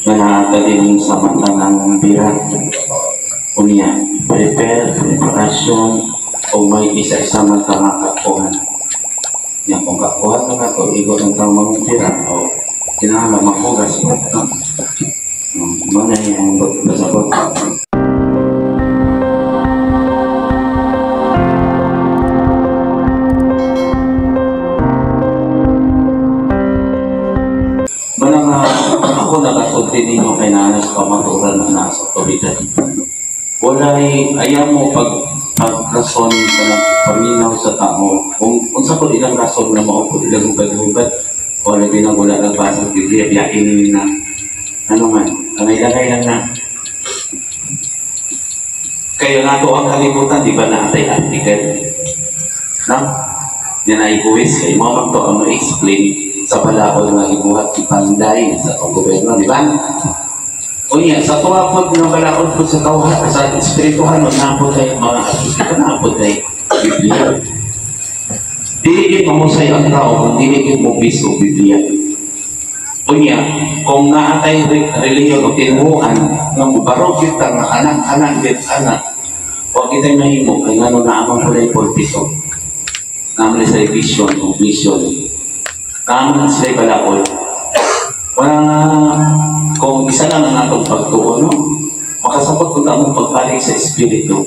Nga naa din sa mata ng bira. Unya, prepare, preparasyon, o may isa-isa man ka nga kakuhan. Nya, kung kakuhan na nga to, igo ng tamang bira, o kinahanglan mahugas pa, no? Mao na yung pasabot. Mana nga ako nakasulti ninyo kay naa sa kamatuoran na nasa otoridad. Walay ayaw mo pag pagrason sa paminaw sa tao. Kung unsa pud ilang rason na mao pud ilang hubad-hubad, o labi na wala nagbasa sa Biblia, biyain ninyo na. Ano man, langay-langay lang na. Kaya nga to ang kalibutan, di ba na atay article? No? Yan ay buwis, kay mo man to ang ma-explain sa balaod nga gibuhat si Panday sa atong gobyerno, di ba? Unya, sa tuwa po ng balaod po sa tawhan, sa espirituhan, napod tayo mga article, napod tayo Biblia. Dili yun mamusay ang tao kung dili yun mo bis o Biblia. Unya, kung naatay reliyon o tinuhan, nga mubarog kita nga anak-anak, git anak, huwag kita'y mahimo, kay ngano na amang kulay pulpito. Naman sa vision o mission. Naman sila balaod. Wala nga, kung isa lang ang atong pagtuo, no? Makasabot kung among pagbalik sa Espiritu.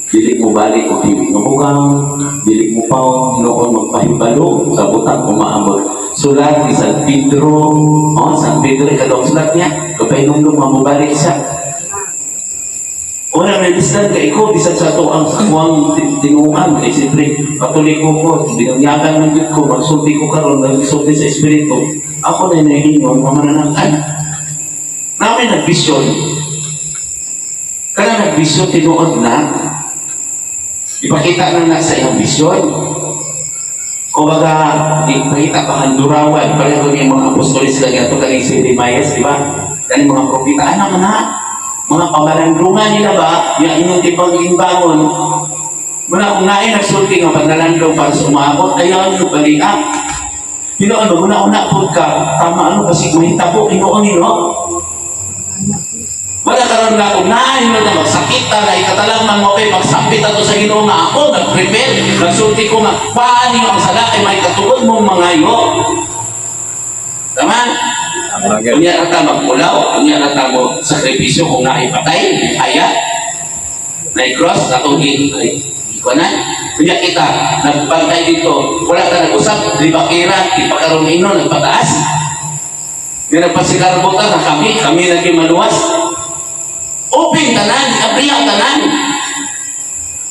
Dili mo balik o dili mo bugang, dili mo paon, noon magpahibalo sa butang umaabot. Sulat ni San Pedro, oh, San Pedro, ikalawang sulat niya, kapahinumdum nga mobalik siya. Una, may bisdan ka ikaw, bisan sa ito ang sakuang tinuan. Kaya siyempre, Katoliko ko, binunyagan ng Diyos ko, magsulti ko karon, magsulti sa Espiritu. Ako na nahingon, mamananakan. Namin nagbisyon. Kaya nagbisyon, tinuod na. Ipakita na na sa iyang bisyon. Kumbaga, ipakita pa handurawan. Pareho yung mga apostolis lagi ato kaning si Jeremias, di ba? Kaning mga propeta, ano man na? Mga pamalandungan nila ba? Yung inyong tipang imbangon. Muna kung nain nagsulti nga pagnalandong para sa umaabot, ayaw nyo baliak. Hinoon, muna-una po ka, tama ano, kasi mahitabo, hinoon nino. Wala karon na kung nain mo na magsakit ta, na ikatalang mo kay magsambit ato sa Ginoo nga ako, nag-prepare, nagsulti ko nga, paano ang sala kay may katugod mong mga yo. Tama? Unya na ta magpulaw, unya na ta mo sakripisyo kung naipatay, aya, na-cross, natugin, ay, ikuanan. Unya kita, nagbantay dito, wala ka nag-usap, di ba kira, di pa karoon ino, nagpataas. Nga nagpasikarbo ta, na kami, kami naging maluwas. Open tanan, abriya tanan.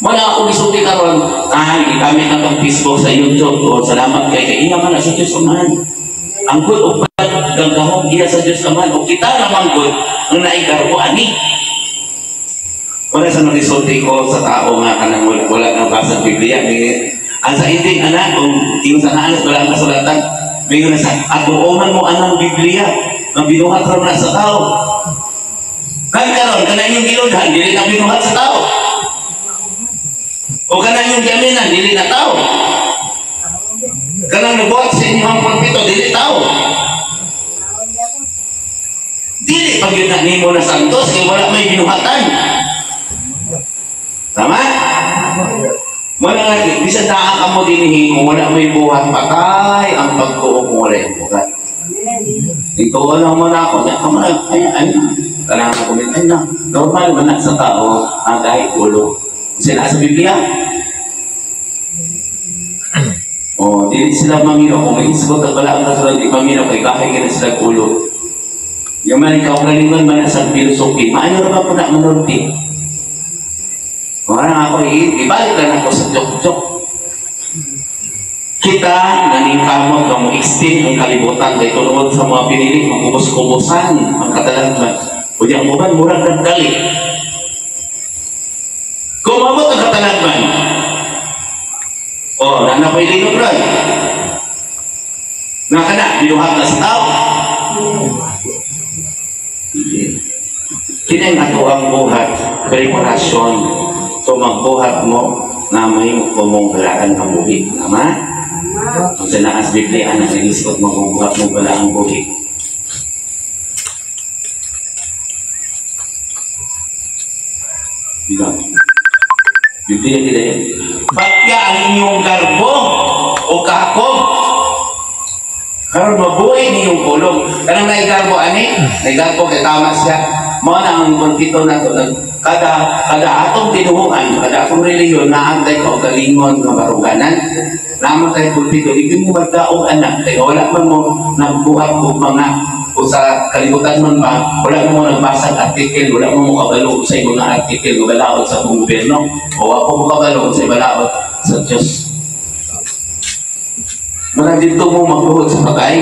Wala akong isulti karon, ay, kami na itong Facebook sa YouTube, o, salamat kay kay iya man na sa Diyos Amahan. Ang good o bad, gagahong iya sa Diyos Amahan, o kita namang good, ang naigarbo ani. Wala sa nag-isulti ko sa tao nga kanang wala nang basa Biblia. Ang sa hindi, anak, kung ingon sa naalas, wala ang kasulatan. May na sa aduoman mo anang Biblia, ang binuhat ron na sa tao. Kaya karon, kanang inyong gilodhan, dili na binuhat sa tao. O kanang inyong giaminan, dili na tao. Kanang nabuhat sa inyong pulpito, dili tao. Dili pag yun na nimo na santos, kaya wala may binuhatan. Tama? Wala nga, bisan naa ka mo dinhi, kung wala may buhat, patay ang pagtuo kung wala yung buhat. Ito wala mo na ako, ay, ay, ay, kailangan ko ay na, normal man na sa tao ang kahit ulo. Sila sa Biblia. O, dili sila mamino. Kung may isgot at wala ang kasulad, di mamino, kay bakit gina sila ulo. Yung man ikaw galingon man sa philosophy, maano ra ba po na manulti? Wala nga ako, ibalik lang ako sa joke-joke. Kita, naningkamot nga mo extend ang kalibutan kay tungod sa mga pinili, magkubos-kubosan ang katalagman. Unya mo man, murag nagdali. Kumabot ang katalagman. O, nana ko'y linog ron. Nga ka na, binuhat na sa tao. Kinay ato ang buhat, preparasyon. So, magbuhat mo na may mong balaan ang buhi. Tama? Ang sa naas Biblia, ang nag-iisot mo kung buhat mo balaan ang buhi. Di ba? Biblia nila yan. Bakya ang inyong garbo o kahakog. Karon mabuhi ninyong pulong. Kanang naigarbo ani, naigarbo kay tama siya. Mao na ang pulpito nato, kada kada atong tinuhuan, kada atong relihiyon naantay kaugalingon nga baruganan. Naman tayo pulpito, di mo magdaog anak kay wala man mo nagbuhat og mga o sa kalibutan man ba, wala mo nagbasa artikel, wala mo kabalo sa imong mga artikel nga balaod sa atong gobyerno, o wala mo kabalo sa balaod sa Diyos. Mga dito mo magbuhod sa patay.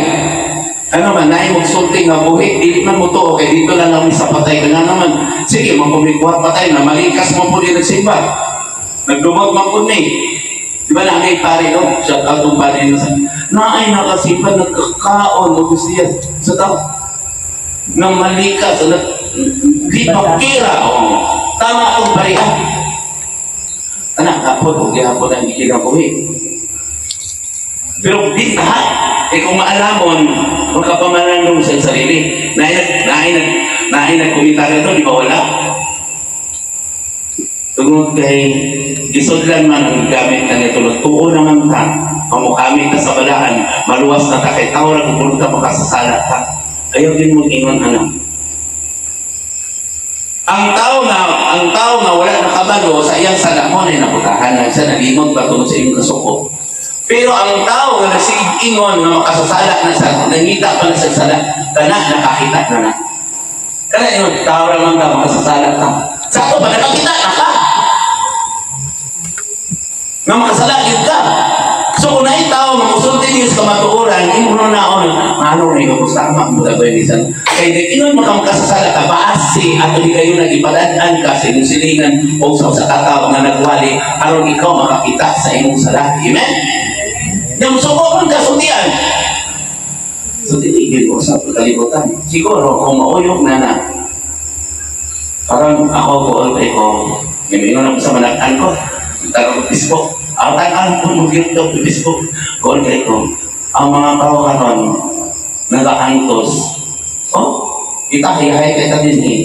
Ano man, naay magsulti nga buhi, dili man mo to, okay, dito lang kami sa patay. Kaya naman, sige, magpumikuhat patay na, malikas mo po din nagsimba. Nagdumog man po ni. Di ba na pare, no? Shout out tong pare no. Naay nakasimba, nagkakaon, no, siya sa tao. Nang malikas, na, di pakira, oh. Tama akong pare, ah. Anak, hapon, o gihapon ang gikinabuhi. Pero di lahat. Eh kung maalamon, magkapamananong sa sarili. Naay nagkomentaryo to, di ba wala? Tungod kay gisudlan man ang gamit ka nito, tuo naman ta, mamukamit ta sa balaan, maluwas na ta kay tao ra kung ta makasasala ta. Ayaw din mong ingon anak. Ang tao nga wala nakabalo sa iyang sala mo na naputahan na siya nalimot ba tungod sa iyong kasuko. Pero ang tao nga nagsiig-ingon nga makasasala na sa nangita pa na sa sala, kana nakakita na na. Kana ingon tao ra man ka makasasala ka. Sa ato pa nakakita na ka. Nga makasala gyud ka. So kung naay tao nga mosulti niyo sa kamatuoran, imo na naon, ano na ikaw tama mo ba bisan. Kay di ingon mo ka makasasala ka, base ato di kayo nagipadad-an ka sa imong silingan o sa usa ka tawo nga nagwali aron ikaw makakita sa imong sala. Amen. Nya musuko man ka sultian. So dili ko sa kalibutan. Siguro kung mauyog na na parang ako ko kay ko, ingon ako sa manakan ko, tarong Facebook. Ang tan-ang po mo gyud Facebook. Kuol kay ko. Ang mga tao karon nagaantos. Oh, kita hihay kay ta din eh.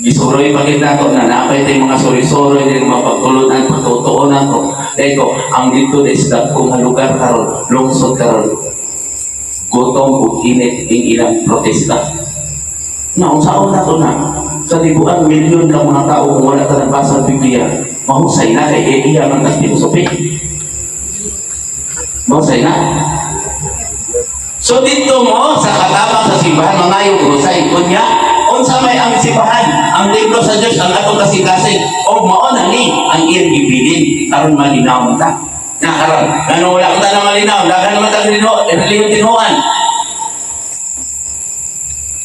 Gisuroy pa gid nato na naapay tay mga suroy-suroy din mga pagtulunan, pagtutuonan ko. Dahil ko, ang dito is dagko nga lugar karon, lungsod karon. Gutom ug init ing ilang protesta. Na unsaon na to na sa libuan milyon ka mga tao kung wala ka nagbasa ng Biblia, mahusay na kay iya man tas filosofi. Mahusay na. So dito mo sa katabang sa simbahan mangayo husay kunya unsa may ang simbahan, ang templo sa Dios, ang atong kasing-kasing o mao na ni ang iyang gibilin aron malinaw ta. Na karon ngano wala ta na malinaw, daghan naman ta tinuo, relihiyon tinuoan.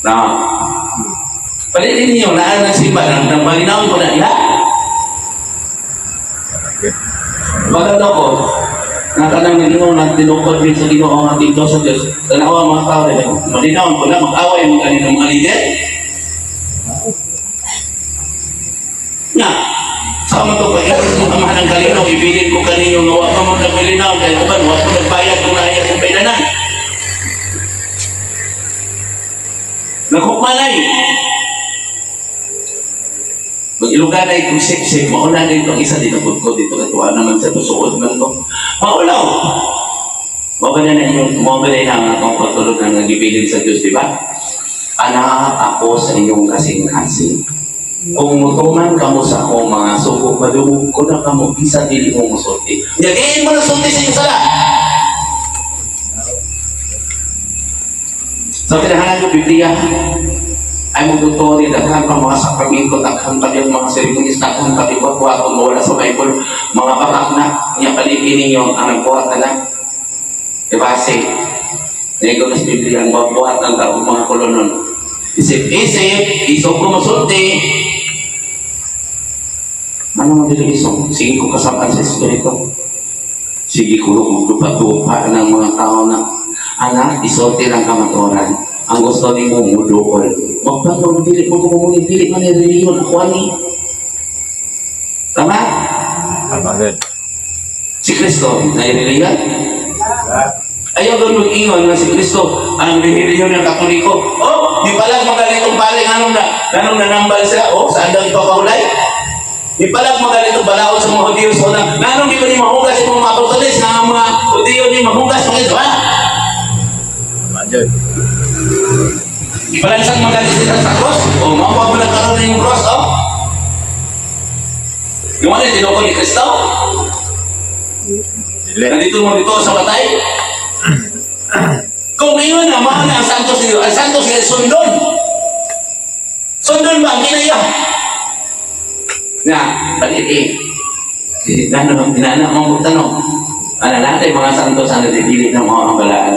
Na Palitin niyo, naan nagsimba, nang malinaw ko na diha. Maganda ko, na kanang nag-ingon na tinukod rin sa Ginoo ang templo sa Diyos. Tanawa ang mga tao rin, malinaw ko na, mag-away ang kanilang mga lider. Nga, sa mga ito, pag-ibig mo kamahan ng kalinaw, ibilin ko kaninyo nga wa pa mo nagmalinaw, kaya uban, wa po nagbayad kung naaya kung pailanan. Nagkukmalay. Mag-iluganay kung sip-sip, mauna na itong isa, dinabot ko dito, katuwa naman sa tusuod man to. Maulaw! Mao na inyong, mao ba na ang atong pagtulog na nagibilin sa Diyos, di ba? Anak ako sa inyong kasing-kasing. Kung mutuman kamo sa akong mga sugo, madungog ko na kamo, bisa dili mo musulti. Yagin mo na sulti sa inyong sala! So, kinahangan ko Biblia, ay mong doktor, daghan pa mga sakramento, daghan pa yung mga seremonyas, daghan pa yung buhat kung mawala sa Bible, mga bakak na, niya paligin ninyo, ang nagbuhat na na. Diba, kasi, naigo na sa Biblia, ang buhat ng tao, mga kolonon. Isip-isip, isog ko masulti. Ano man dito isog? Sige ko kasapan sa Espiritu. Sige ko magdupa-dupa ng mga tao na, anak, isulti lang kamatuoran. Ang gusto ni mo, mudukol. Magpatong, dili mo kumumungin, dili man ni reliyon, ako ani. Tama? Tama, Lord. Si Kristo, na reliyon? Ayaw doon mag-ingon nga si Kristo ang relihiyon ng Katoliko. Oh, di pala magaling itong pare anong nanambal sila? Oh, saan daw ito kahulay? Di pala magaling itong balaod sa mga Hudiyo sa una. Nganong di ba ni mahugas yung mga apostoles nga ang mga Hudiyo ni mahugas mga ito, ha? Tama jud. Palansang magaling sila sa cross. Oh, makuha mo lang karoon yung cross, oh. Yung ano, tinukol ni Kristo? Dili. Nandito mo dito sa patay? Kung ngayon na, mahal na ang santos niyo. Ang santos niyo, sundon. Sundon ba ang kinaya? Na, palit eh. Ano, inana mong tanong. Ano natin mga santos ang nadidili ng mga ang balaan.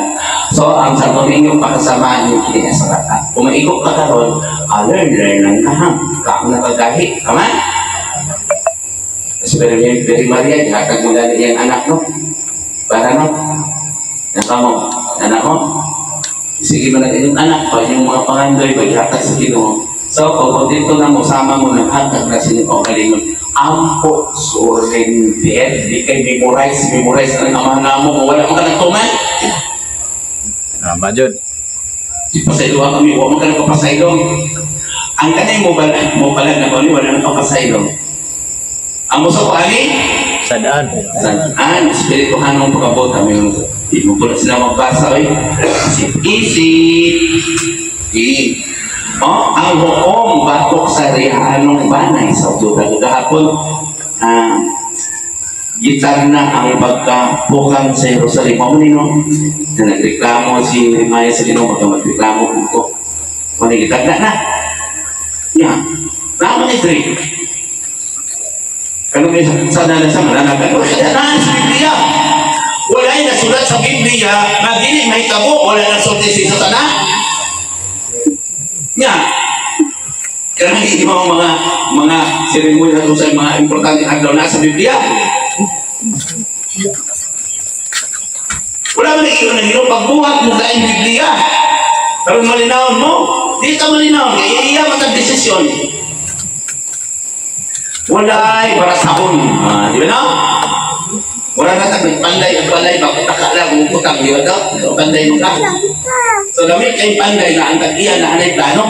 So, ang Santo Niño pakasamahan yung kini sa kata. Kung maigo ka karon, learn, learn lang ka ha. Kaang nakagahi. Tama? Kasi very, very Maria, gihatag mo gani iyang anak, no? Para no? Naka mo, anak mo? Sige mo na inyong anak, pa inyong mga pangandoy, paghatag sa Ginoo. So, kung kontento na mo, sama mo ng hatag na sa inyong kaugalingon. Ampo, surrender. Di kay memorize, memorize na ng ama na mo, wala mo ka nagtuman. Tama jud. Di pasaylo kami, wala mo ka nagpapasaylong. Ang kanay mo pala, mo pala na kami, wala nagpapasaylong. Ang muso ko, ani? Sadaan. Saan? Espirituhanong pagkabot kami. Di mo pala sila magbasa, oy. Isip, isip. Di. Oh, ang hukom batok sa rihanong banay sa duda gahapon gitar na ang pagkapukang sa Jerusalem. Mao ni no? Na nagreklamo si Jeremiah sa Ginoo, baka magreklamo ko. Mao ni gitar na na. Ya. Naman ni Dre. Kano may sa na sa mananagan. Wala na sa Biblia. Wala yung nasulat sa Biblia na dili mahitabo, wala na sulti si Satana. Nya. Kaya hindi mo mga mga seremonya na sa mga importante adlaw na sa Biblia. Wala man iyon ang Ginoo pagbuhat mo sa Biblia. Pero malinawon mo, di ka malinawon, kaya iya matag desisyon. Walay para sa akon. Di ba no? Wala na tag panday ang balay ba taka lang mo utang, di ba daw? Panday mo ka. So dami kay panday na ang tag-iya na anay plano.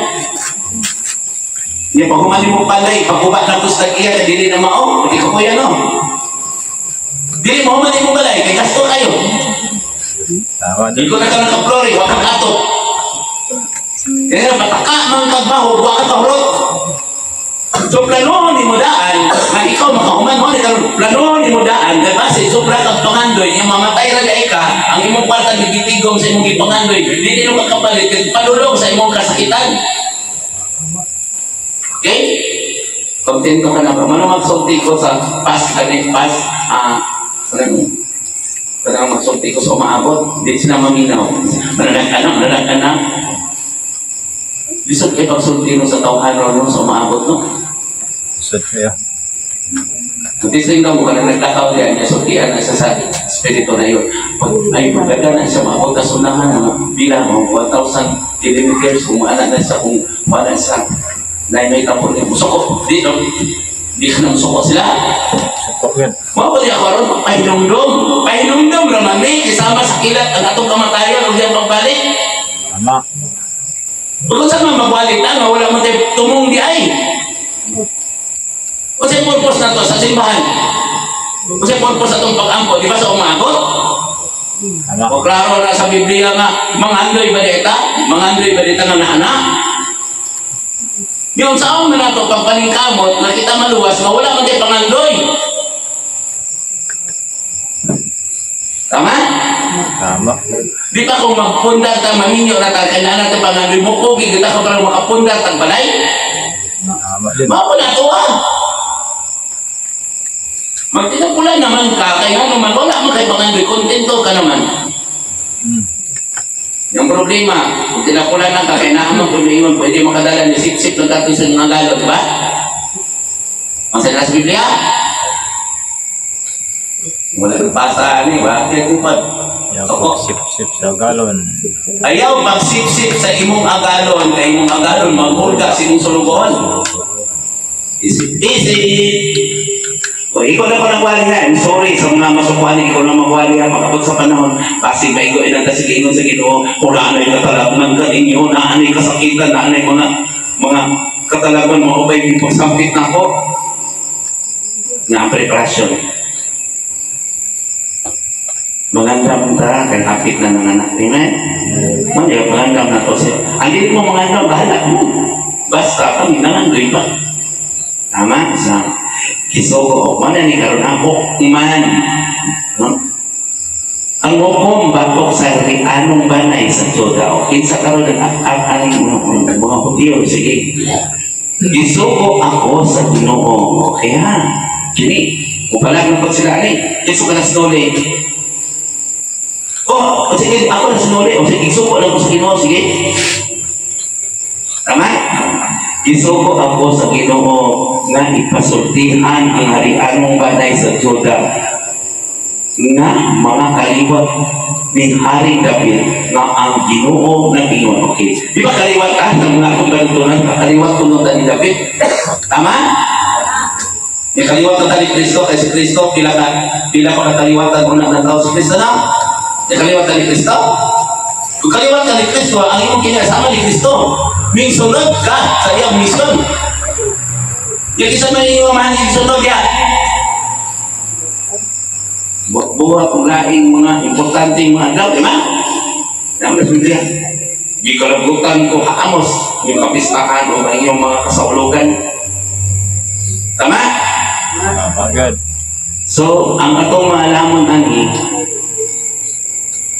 Niya pag humani mo panday, pagguba na tos tag-iya na dili na mao, di ko kuya no. Dili mo humani mo balay kay gasto kayo. Tama Di jud. ko na ka nakaplori, wa kang ato. Kaya pataka man kag bahog, wa ka kahurot. So planohon ni mo daan nga ikaw makahuman mo ni karon planohon ni mo daan kay base sobra kag pangandoy nga mamatay ra diay ka ang imong kwarta gigitigom sa imong gipangandoy dili no makapalit kay palulong sa imong kasakitan. Okay? Kontento ka na ba? Mano magsulti ko sa pas kani pas kanang kanang magsulti ko sa umaabot di sila maminaw. Manalag ka na, manalag ka na. Lisod kay pagsulti no sa tawhan no sa umaabot no. Sud kayo. Kung sa ikaw mo ka na naglakaw diyan, sultian na siya sa espiritu na yun. Pag ay pagdaga na siya, maabot na sunahan na bilang mo, 1,000 kilometers, kung maana na siya, kung wala siya, na may tapon niya, musuko, di no, di ka na musuko sila. Suko yun. Mao ba di ako ron, pahinumdum, pahinumdum raman ni, isama sa kilat ang atong kamatayon, ug diyang pagbalik. Tama. Kung saan man magwalik na, nga wala man tayo tumong di ay. Unsay purpose na to sa simbahan? Unsay purpose atong pag-ampo? Di ba sa umaabot? Tama. O klaro na sa Biblia nga, mangandoy ba dita? Mangandoy ba dita nga naana? Yung sa na nato pagpaningkamot, nakita maluwas nga wala man tayo pangandoy. Tama? Tama. Di ba kung magpundar ta maminyo na ta kay naa ta pangandoy mo pogi kita ka para makapundar tag balay? Tama din. Mao na to ah. Magtinapula naman ka, kay ano man, wala man kay pangandoy, kontento ka naman. Yung problema, kung tinapula na ka, kay naaman kung iyon, pwede makadala ni sip-sip ng tatlo sa mga galo, di ba? Ang sa sa Biblia? Wala nang basa ni, bakit kupad? Ayaw Soko. sip-sip sa galon. Ayaw pagsip-sip sa imong agalon, kay imong agalon, maghulga sa imong sulugoon. Isip-isip. O, ikaw na ko nagwali ha. I'm sorry sa mga masukuan, ikaw na magwali ha. Pag-abot sa panahon, basig maigo inang kasi giingon sa Ginoo, kung naanay katalagman ka ninyo, naanay kasakitan, naanay mga katalagman, mga ubay, pagsampit na ako. Nga ang preparasyon. Mangandam ta, kay hapit na ng anak. Amen? Mga mangandam na to siya. Ang dili mo mangandam, bahala mo. Basta kami nangandoy pa. Tama? Sa gisugo. Mana ni karon ang hukman. No? Ang hukom batok sa anong banay sa Juda. O kinsa karon ang mga Hudyo, sige. Gisugo ako sa Ginoo. Okay ha? Kini, mupalag na po sila ani. Kinsa ka na sinuli? Oh, sige, ako na sinuli. O sige, gisugo lang ko sa Ginoo. Sige. Tama? Gisugo ako sa Ginoo nga ipasultihan ang harianong banay sa Juda nga mga kaliwat ni Hari David nga ang Ginoo nag-ingon. Okay. Di ba kaliwat ka sa mga akong gantunan? Kaliwat kuno ni David. Tama? Yung kaliwat na ni Kristo, kay si Kristo, pila pa kataliwatan una ng tao si Kristo na? Yung kaliwat na ni Kristo? Kung kaliwat ka ni Kristo, ang imong kinasama ni Kristo, ming sunod ka sa iyang mission. Yung isa man inyong mahal sunod ya. Buhat kung laing mga importante mga adlaw, di ba? Naman sa Biblia. Gikalabutan ko haamos yung kapistahan o ang inyong mga kasaulugan. Tama? Tama God. So, ang atong maalamon ani,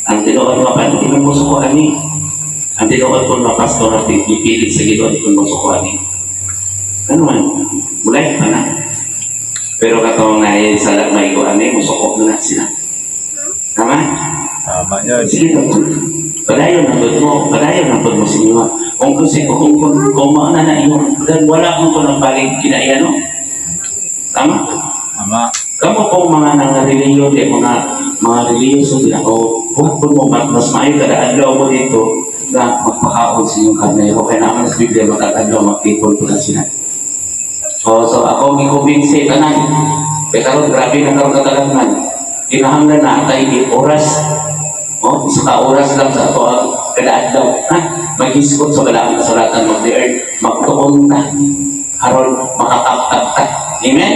ang tinuod nga pa, hindi mo suko ani. Ang tinuod ko nga pastor at ipilit sa Ginoo kung mo ani. Ano man, mulay pa na. Pero katong na sala may ko ani, musuko na sila. Tama? Tama yun. Sige, padayon ang mo, padayon ang mo sa inyo. Kung kung si kung mauna na iyo, wala kong kunang balik kinaiya, no? Tama? Tama. Kamu po mga nangareliyon, di mga relihiyoso din ako, huwag po mo, mas maayo kada adlaw mo dito na magpakaon sa inyong karnero. Kaya naman sa Biblia, magkakadlaw, magtipon po na sila. Oh, so ako gikumbinsi tanan. Kaya karon grabe na karon katalagman. Kinahanglan na atay di oras. Oh, isa ka oras lang sa ato ang kada adlaw. Ha? Maghisgot sa balaang kasulatan of the earth. Magtuon ta. Aron makataptap ta. Amen?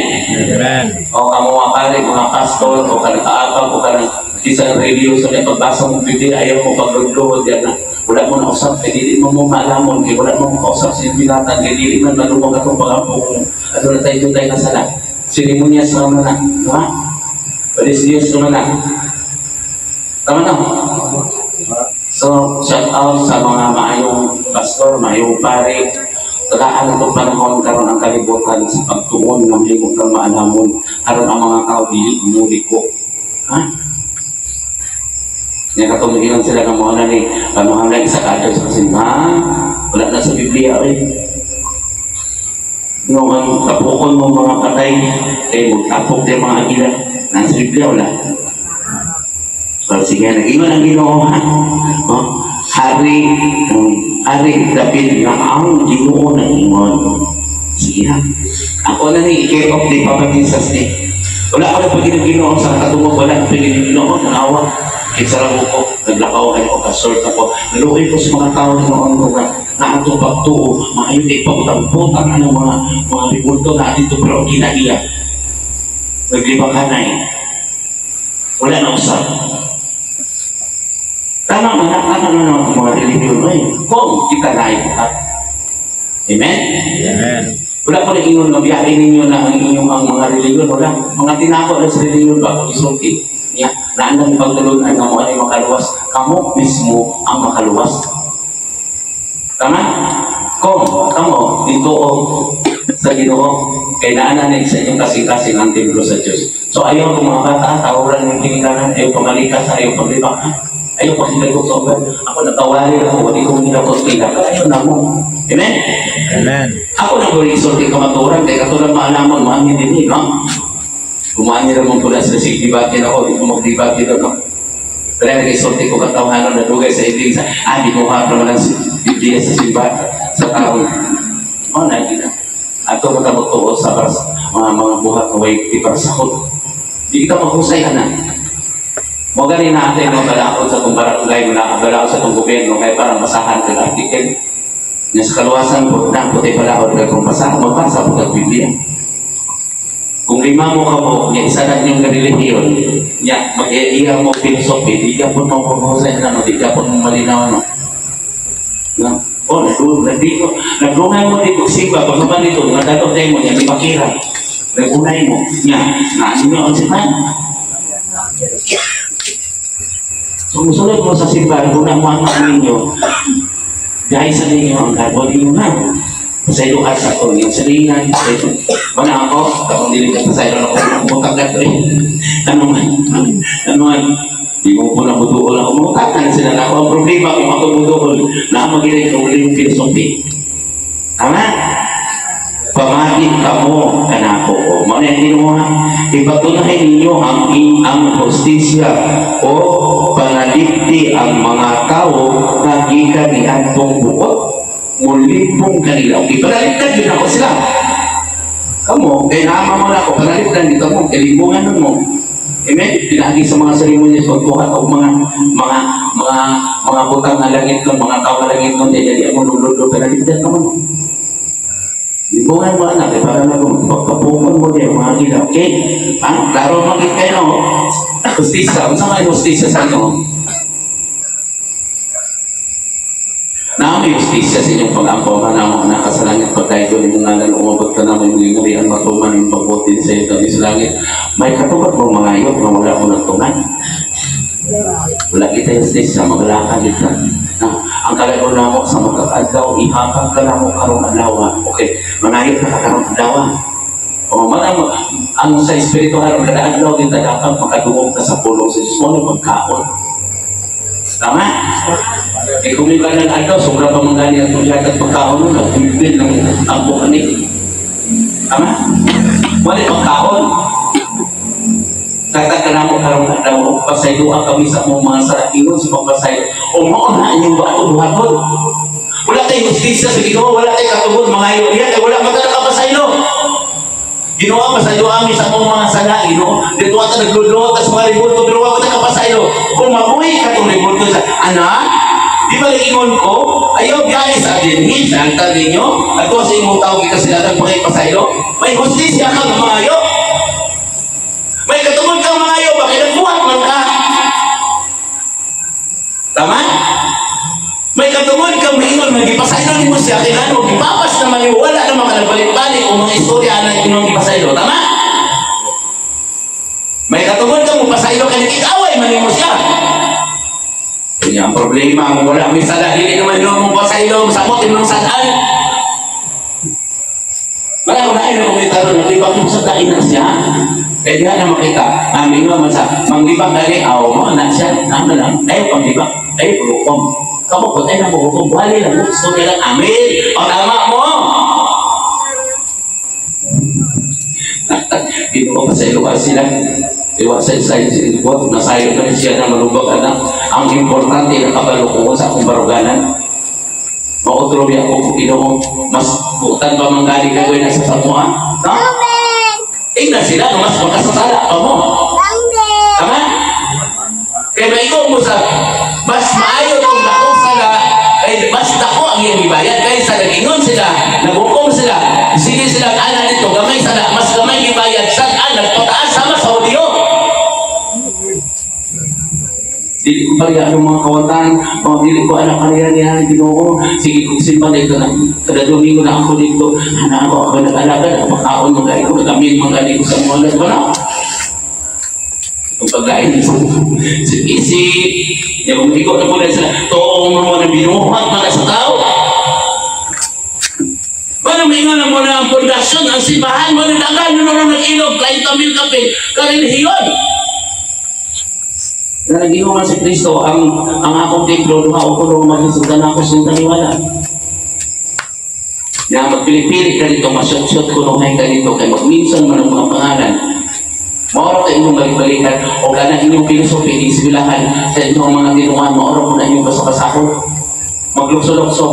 Amen. O kamo mga pare, mga pastor, o kanang kaapag, o kanang isang radio sa may pagbasa mong Biblia, ayaw mo paglugluhod yan na wala mo nausap, kay dili mo mo maalamon, kay wala mo makausap sa binatan, kay dili man malumog atong pangampo kung ano na tayo doon tayo nasala. Seremonyas naman na, di ba? Palis Diyos naman na. Tama na. So, shout out sa mga maayong pastor, maayong pare. Tagaan na itong panahon karon ang kalibutan sa pagtuon nga mahimo kang maalamon aron ang mga tao dili muliko. Ha? Nga katong ingon sila nga mo na ni pamahalay isa ka adlaw sa kasimbahan, wala na sa Biblia oy. No, ang tapukon mo mga patay kay magtapok din mga agila. Nasa Biblia wala. So, sige, nag-ingon ang Ginoo ha. Oh, Hari David nga ang Ginoo nag-ingon. Sige ha. Ako na ni i-care of ni Papa Jesus ni. Wala ko na pag Ginoo sa katungog, wala na pag Ginoo naawa. Kinsa ra ko, naglakaw ay ko, kasort ako. Naluoy ko sa mga tao noon ko nga na atong pagtuo, maayo kay pagutang-putang ang mga ribulto na dito pero kinaiya. Naglibakanay. Wala na usap. Tama man, tama man ang mga relihiyon ay kung kita na ay buhat. Amen? Amen. Wala ko na ingon nga biyahe ninyo na ang inyong ang mga relihiyon. Wala. Mga tinako na sa relihiyon ba kung isulti niya. Naandang pagtulunan nga mo ay makaluwas. Kamo mismo ang makaluwas. Tama? Kung kamo dito sa Ginoo kay naana ni sa inyong kasing-kasing ang templo sa Dios. So ayaw kung mga bata, tawran ng kinikanan, ayaw pamalikas, ayaw paglibak, ayaw pakitagok sa uban. Ako nagkawali ako, wala ko nilabot pila. Ayaw na mo. Amen? Amen. Ako na ko isulti kamaturan, kay katulad maalamon, maangin din eh, no? Kumain naman pula sa sig debate ako, di ko mag-debate doon, no? Pero nag-isulti ko katawanan na dugay sa ibig sa, di ko ha, naman ang Biblia sa simba, sa tao. Oh, na, na. Ato ka mo sa mga buhat nga way iparsakot. Di kita maghusay ana. Mo gani natin no balaod sa atong barangay, mo balaod sa atong gobyerno kay para masahan kag artikel. Nga sa kaluwasan po na po tay balaod kay kung basahan magbasa po kag Biblia. Kung lima mo ka mo, nya isa na inyong relihiyon, nya mag-iya mo philosophy, di ka po mo maghusay na no, di ka po mo malinaw no. No? Oh, nagdiko, nagdungay mo dito simba, pagkaban dito, nga dato tayo mo, nya di makira. Nagunay mo, nya, na ninyo ang simbahan. So, musulod mo sa simbahan, guna mo ang ninyo, dahil sa ninyo ang garbo ninyo na. Pasaylo ka sa itong iyong salingan. Wala ako, kapag dili ka pasaylo ako, butang ka ito eh. Ano man, ano man, di mo po na buduol ako, mutang na sila na ako. Ang problema kung ako buduol, na magilig ang uling philosophy. Tama? Pamati ka mo, kanako ko. Mga yung ginawa, ipatunahin ninyo ang hostisya o pangalipti ang mga tao nga gikan ni atong buot mulipong kanila. Okay, panaliptan yun ako sila. Kamo, kaya naama mo na ako, panaliptan dito mo, kalimbungan mo. Amen? Pinagi sa mga seremonyas, pagbuhat o mga butang nga langit nun, mga tao nga langit nun, kaya di mo luludo, panaliptan ka mo. Limbungan mo anak, eh, para na pagpapukon mo diya, mga gila. Okay? Ah, klaro magit kayo, no? Hustisya, unsa may hustisya sa inyo? Naami hustisya sa inyong pag-ampo, manamo na sa langit, pagdaygo ni mong ngalan, umabot ka na may muling ang matuman yung pagbutin sa iyo kami sa langit. May katubad mong mga iyot na wala mo nagtungan. Wala kita hustisya, magalakad kita. Na, ang kalagon na mo sa magkakadlaw, ihakag ka na mo karong adlaw. Okay, manayot na ka karong adlaw. O, manang, ang sa espiritual, kada adlaw kita dapat makadungog ka sa pulong sa Diyos mo, ano pagkaon. Tama? Eh kung yung kanang adlaw, sobra pa man gani ang tulad at pagkaon nun, nagbilbil ng tambo ka ni. Tama? Wala pagkaon. Tatag ka na mo karong adlaw, o pasayloa kami sa mong mga sarakingon sa pagpasaylo. O mao na inyong bato buhaton. Wala kay hustisya sa Ginoo, wala kay katugod mga iyo. Iya, kay wala man ka pasaylo. Ginoo, pasaylo ami sa mong mga sala, Ginoo. Dito ata nagluluot sa mga ribulto, pero wala ka pasaylo. Kung mabuhi ka tong ribulto sa anak, di ba ingon ko, ayaw biyahe sa dinhi, sa altar ninyo, at kung sa imong tao gikasilatan pakipasaylo, may hustisya ka ng mga iyo. May katungod kang mga iyo, bakit nagbuhat man ka? Tama? May katungod kang maingon, magipasaylo nimo siya, kailangan mo, gipapas naman yung wala naman ka nagbalik-balik o mga istorya na inyong gipasaylo. Tama? May katungod kang mupasaylo ka nakikaway man nimo siya. Kanya ang problema, kung wala may sala, dili naman yung mong pasaylo, samot imong sadaan. Wala ko na ay nakomentaryo, naglibak mo sa dain na siya. Kaya diha na makita, ang ingon man sa, manglibak dali, aw mo, na siya, ano lang, ayaw panglibak, ayaw paghukom. Kamu po, tayo na maghukom, wali lang, gusto nila, amin, o tama mo. Ginoo pa sa iluwa sila, iwa sa isa, nasayo na siya na malubag, anak. Ang importante, nakabalo ko sa akong baruganan. Mautro biya ako, Ginoo, mas butan pa man gani kagoy na sa samuha. No? Ingnan sila, no, mas makasasala pa mo. Tama? Kaya maigo mo sa, mas maayo kung dakong sala, kay mas dako ang iyang gibayad. Kaysa nag-ingon sila, naghukom sila, sige sila, ana dito, gamay sala, mas gamay gibayad, saan, nagpataas sama sa Hudiyo. Dili ko pala ang mga kawatan, o dili ko anak kaniya niya, Ginoo. Sige kung simba na ito na, kada Domingo na ako dito, anak ako, ako nag-alaga, makaon mga ko, nag-amin mga ko sa mga wala. Ang pagkain sa isip, yung ikaw na muna sila, toong mga binuhat mga sa tao. Paano may nga na muna ang pundasyon, ang simbahan, muna dagan, yun na nag-ilog, 30,000 kape, karelihiyon. Na nag-iwan man si Kristo, ang akong templo, duha o kuno, magisudan ako sa taniwala. Na magpili-pili ka dito, masyot-syot kuno kay ka dito, kay magminsan man ang mga pangalan. Mauro ka inyong balik-balikan, o gana inyong filosofi, isbilahan sa inyong mga tinuan, mauro ko na inyong basa-basahon. Maglukso-lukso.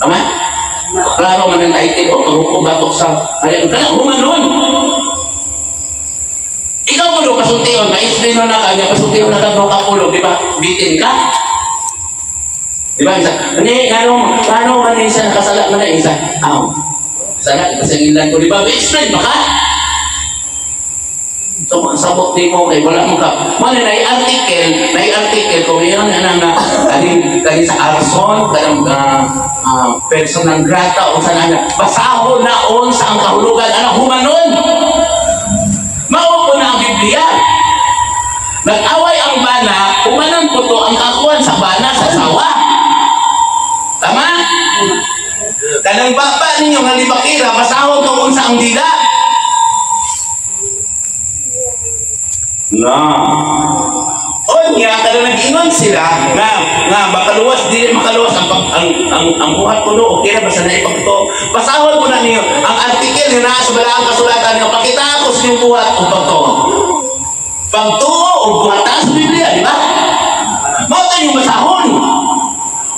Tama? Klaro man ang title o paghukom batok sa hari kana humanon. Ikaw mo do pasultion, ma-explain na kanya pasultion na ka ka ulo, di ba? Bitin ka. Di ba? Isa, ani ano ano man isa nakasala man na isa. Aw. Sala kasangilan ko, di ba? Explain ba ka? So, sabot di mo kay wala mo ka. Mo na naay article kung iyon ana nga kanin kanin sa arson kanang persona grata o sa na basahon na on sa ang kahulugan ana humanon. Mao po na ang Biblia. Nag-away ang bana, humanon po to ang kakuan sa bana sa sawa. Tama? Kanang baba ninyo nga libakira, basahon to unsa ang dila. Na. Onya kada nag-ingon sila nga nga makaluwas dili makaluwas ang pag, ang buhat ko no okay ra basta na ipagto. Basahon ko na niyo ang artikel nga naa sa balaang kasulatan niyo pakita ako sa inyong buhat o pagtuo. Pagtuo o buhat sa Biblia, di ba? Mao to yung basahon.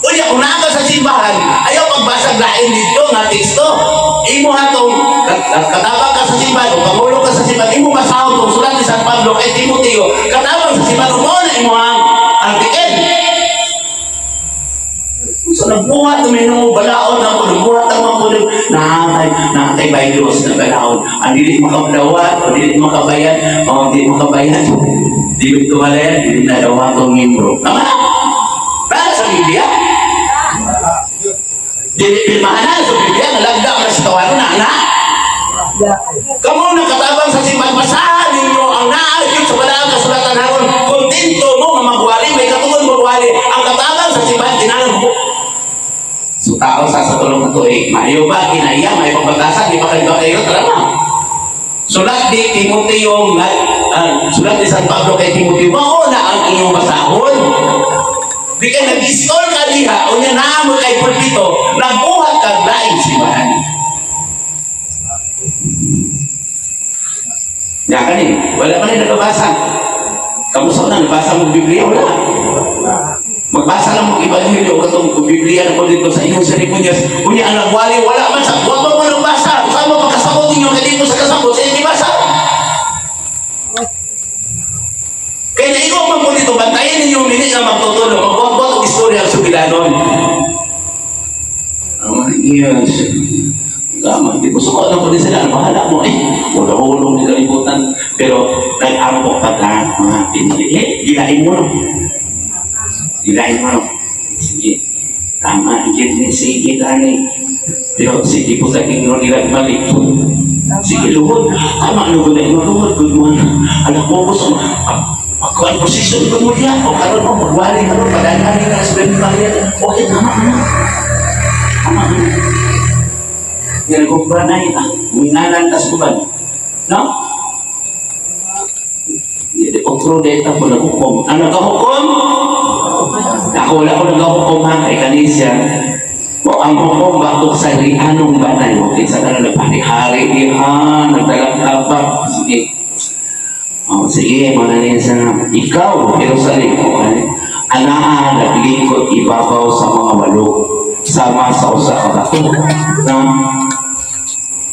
Unya kung naa ka sa simbahan, ayaw pagbasag lain dito nga teksto. Imo hatong katabang ka sa simbahan o pangulo ka sa simbahan, imo basahon tong sulat ni San Pablo kay Timoteo, katabang sa simbahan mo na imo ang artikel. So nagbuhat na may nung balaod na ako, nagbuhat ang mga kulo, naatay by Diyos na balaod. Ang dili makabdawat, o dili makabayan, o dili makabayan, dili tumalayan, dili na daw atong membro. Tama? Para sa Biblia? Dili pirmahan na sa Biblia, nalagda man sa tawanon na anak. Kamu nakatabang sa simbahan, basahan ninyo ang naagit sa balaang kasulatan haron. Kontento mo nga magwali, may katungod magwali. Ang katabang sa simbahan, kinahanglan mo. So tao sa tulong na tuig, maayo ba, kinaya, may pagbatasan, di ba kayo ba kayo, tara na. Sulat ni Timoteo, sulat ni San Pablo kay Timoteo, mao na ang inyong basahon. Di ka nag-istol ka diha, o niya naamo kay pulpito, nagbuhat ka laing simbahan. Ya kani, wala pa rin nagabasa. Kamusta na, nabasa mo Biblia? Wala. Magbasa lang mo Ebanghelyo katong Biblia na ko dito sa inyong seremonyas. Unya ang nagwali, wala man sa, wala mo nagbasa. Saan mo pagkasabot ninyo, kaya di mo sa kasabot, sa inyo basa. Kaya naigo man po dito, bantayan ninyo minit nga magtutulong, magbuhat-buhat ang istorya ang sugilanon. Oh, yes. Tama, di ko suka na po din sila, bahala mo eh. Wala hulong ni kalibutan. Pero nag-ampo pa ka, mga pinili. Eh, gilain mo no. Gilain mo no. Sige. Tama, igit ni sige tani. Pero sige po sa inyo nila balik. Sige, luhod. Tama, luhod na inyo, luhod. Good morning. Anak mo ko sa pagkuhan posisyon ko mo diya. O karon mo, magwali karon, padadali ka sa Biblia. Okay, tama, tama. Tama, tama. Nilagubra na ita. Minalan tas uban. No? Hindi, otro data po naghukom. Ang naghukom? Ako wala ko naghukom ha, kay kanisya. O ang hukom batok sa anong banay. Okay, sa kanan nagpari-hari diha, nagtalagtabak. Sige. O, sige, mga sa ikaw, Jerusalem, okay? Anaa, naglingkod ibabaw sa mga walo, sama sa usa ka bato. Na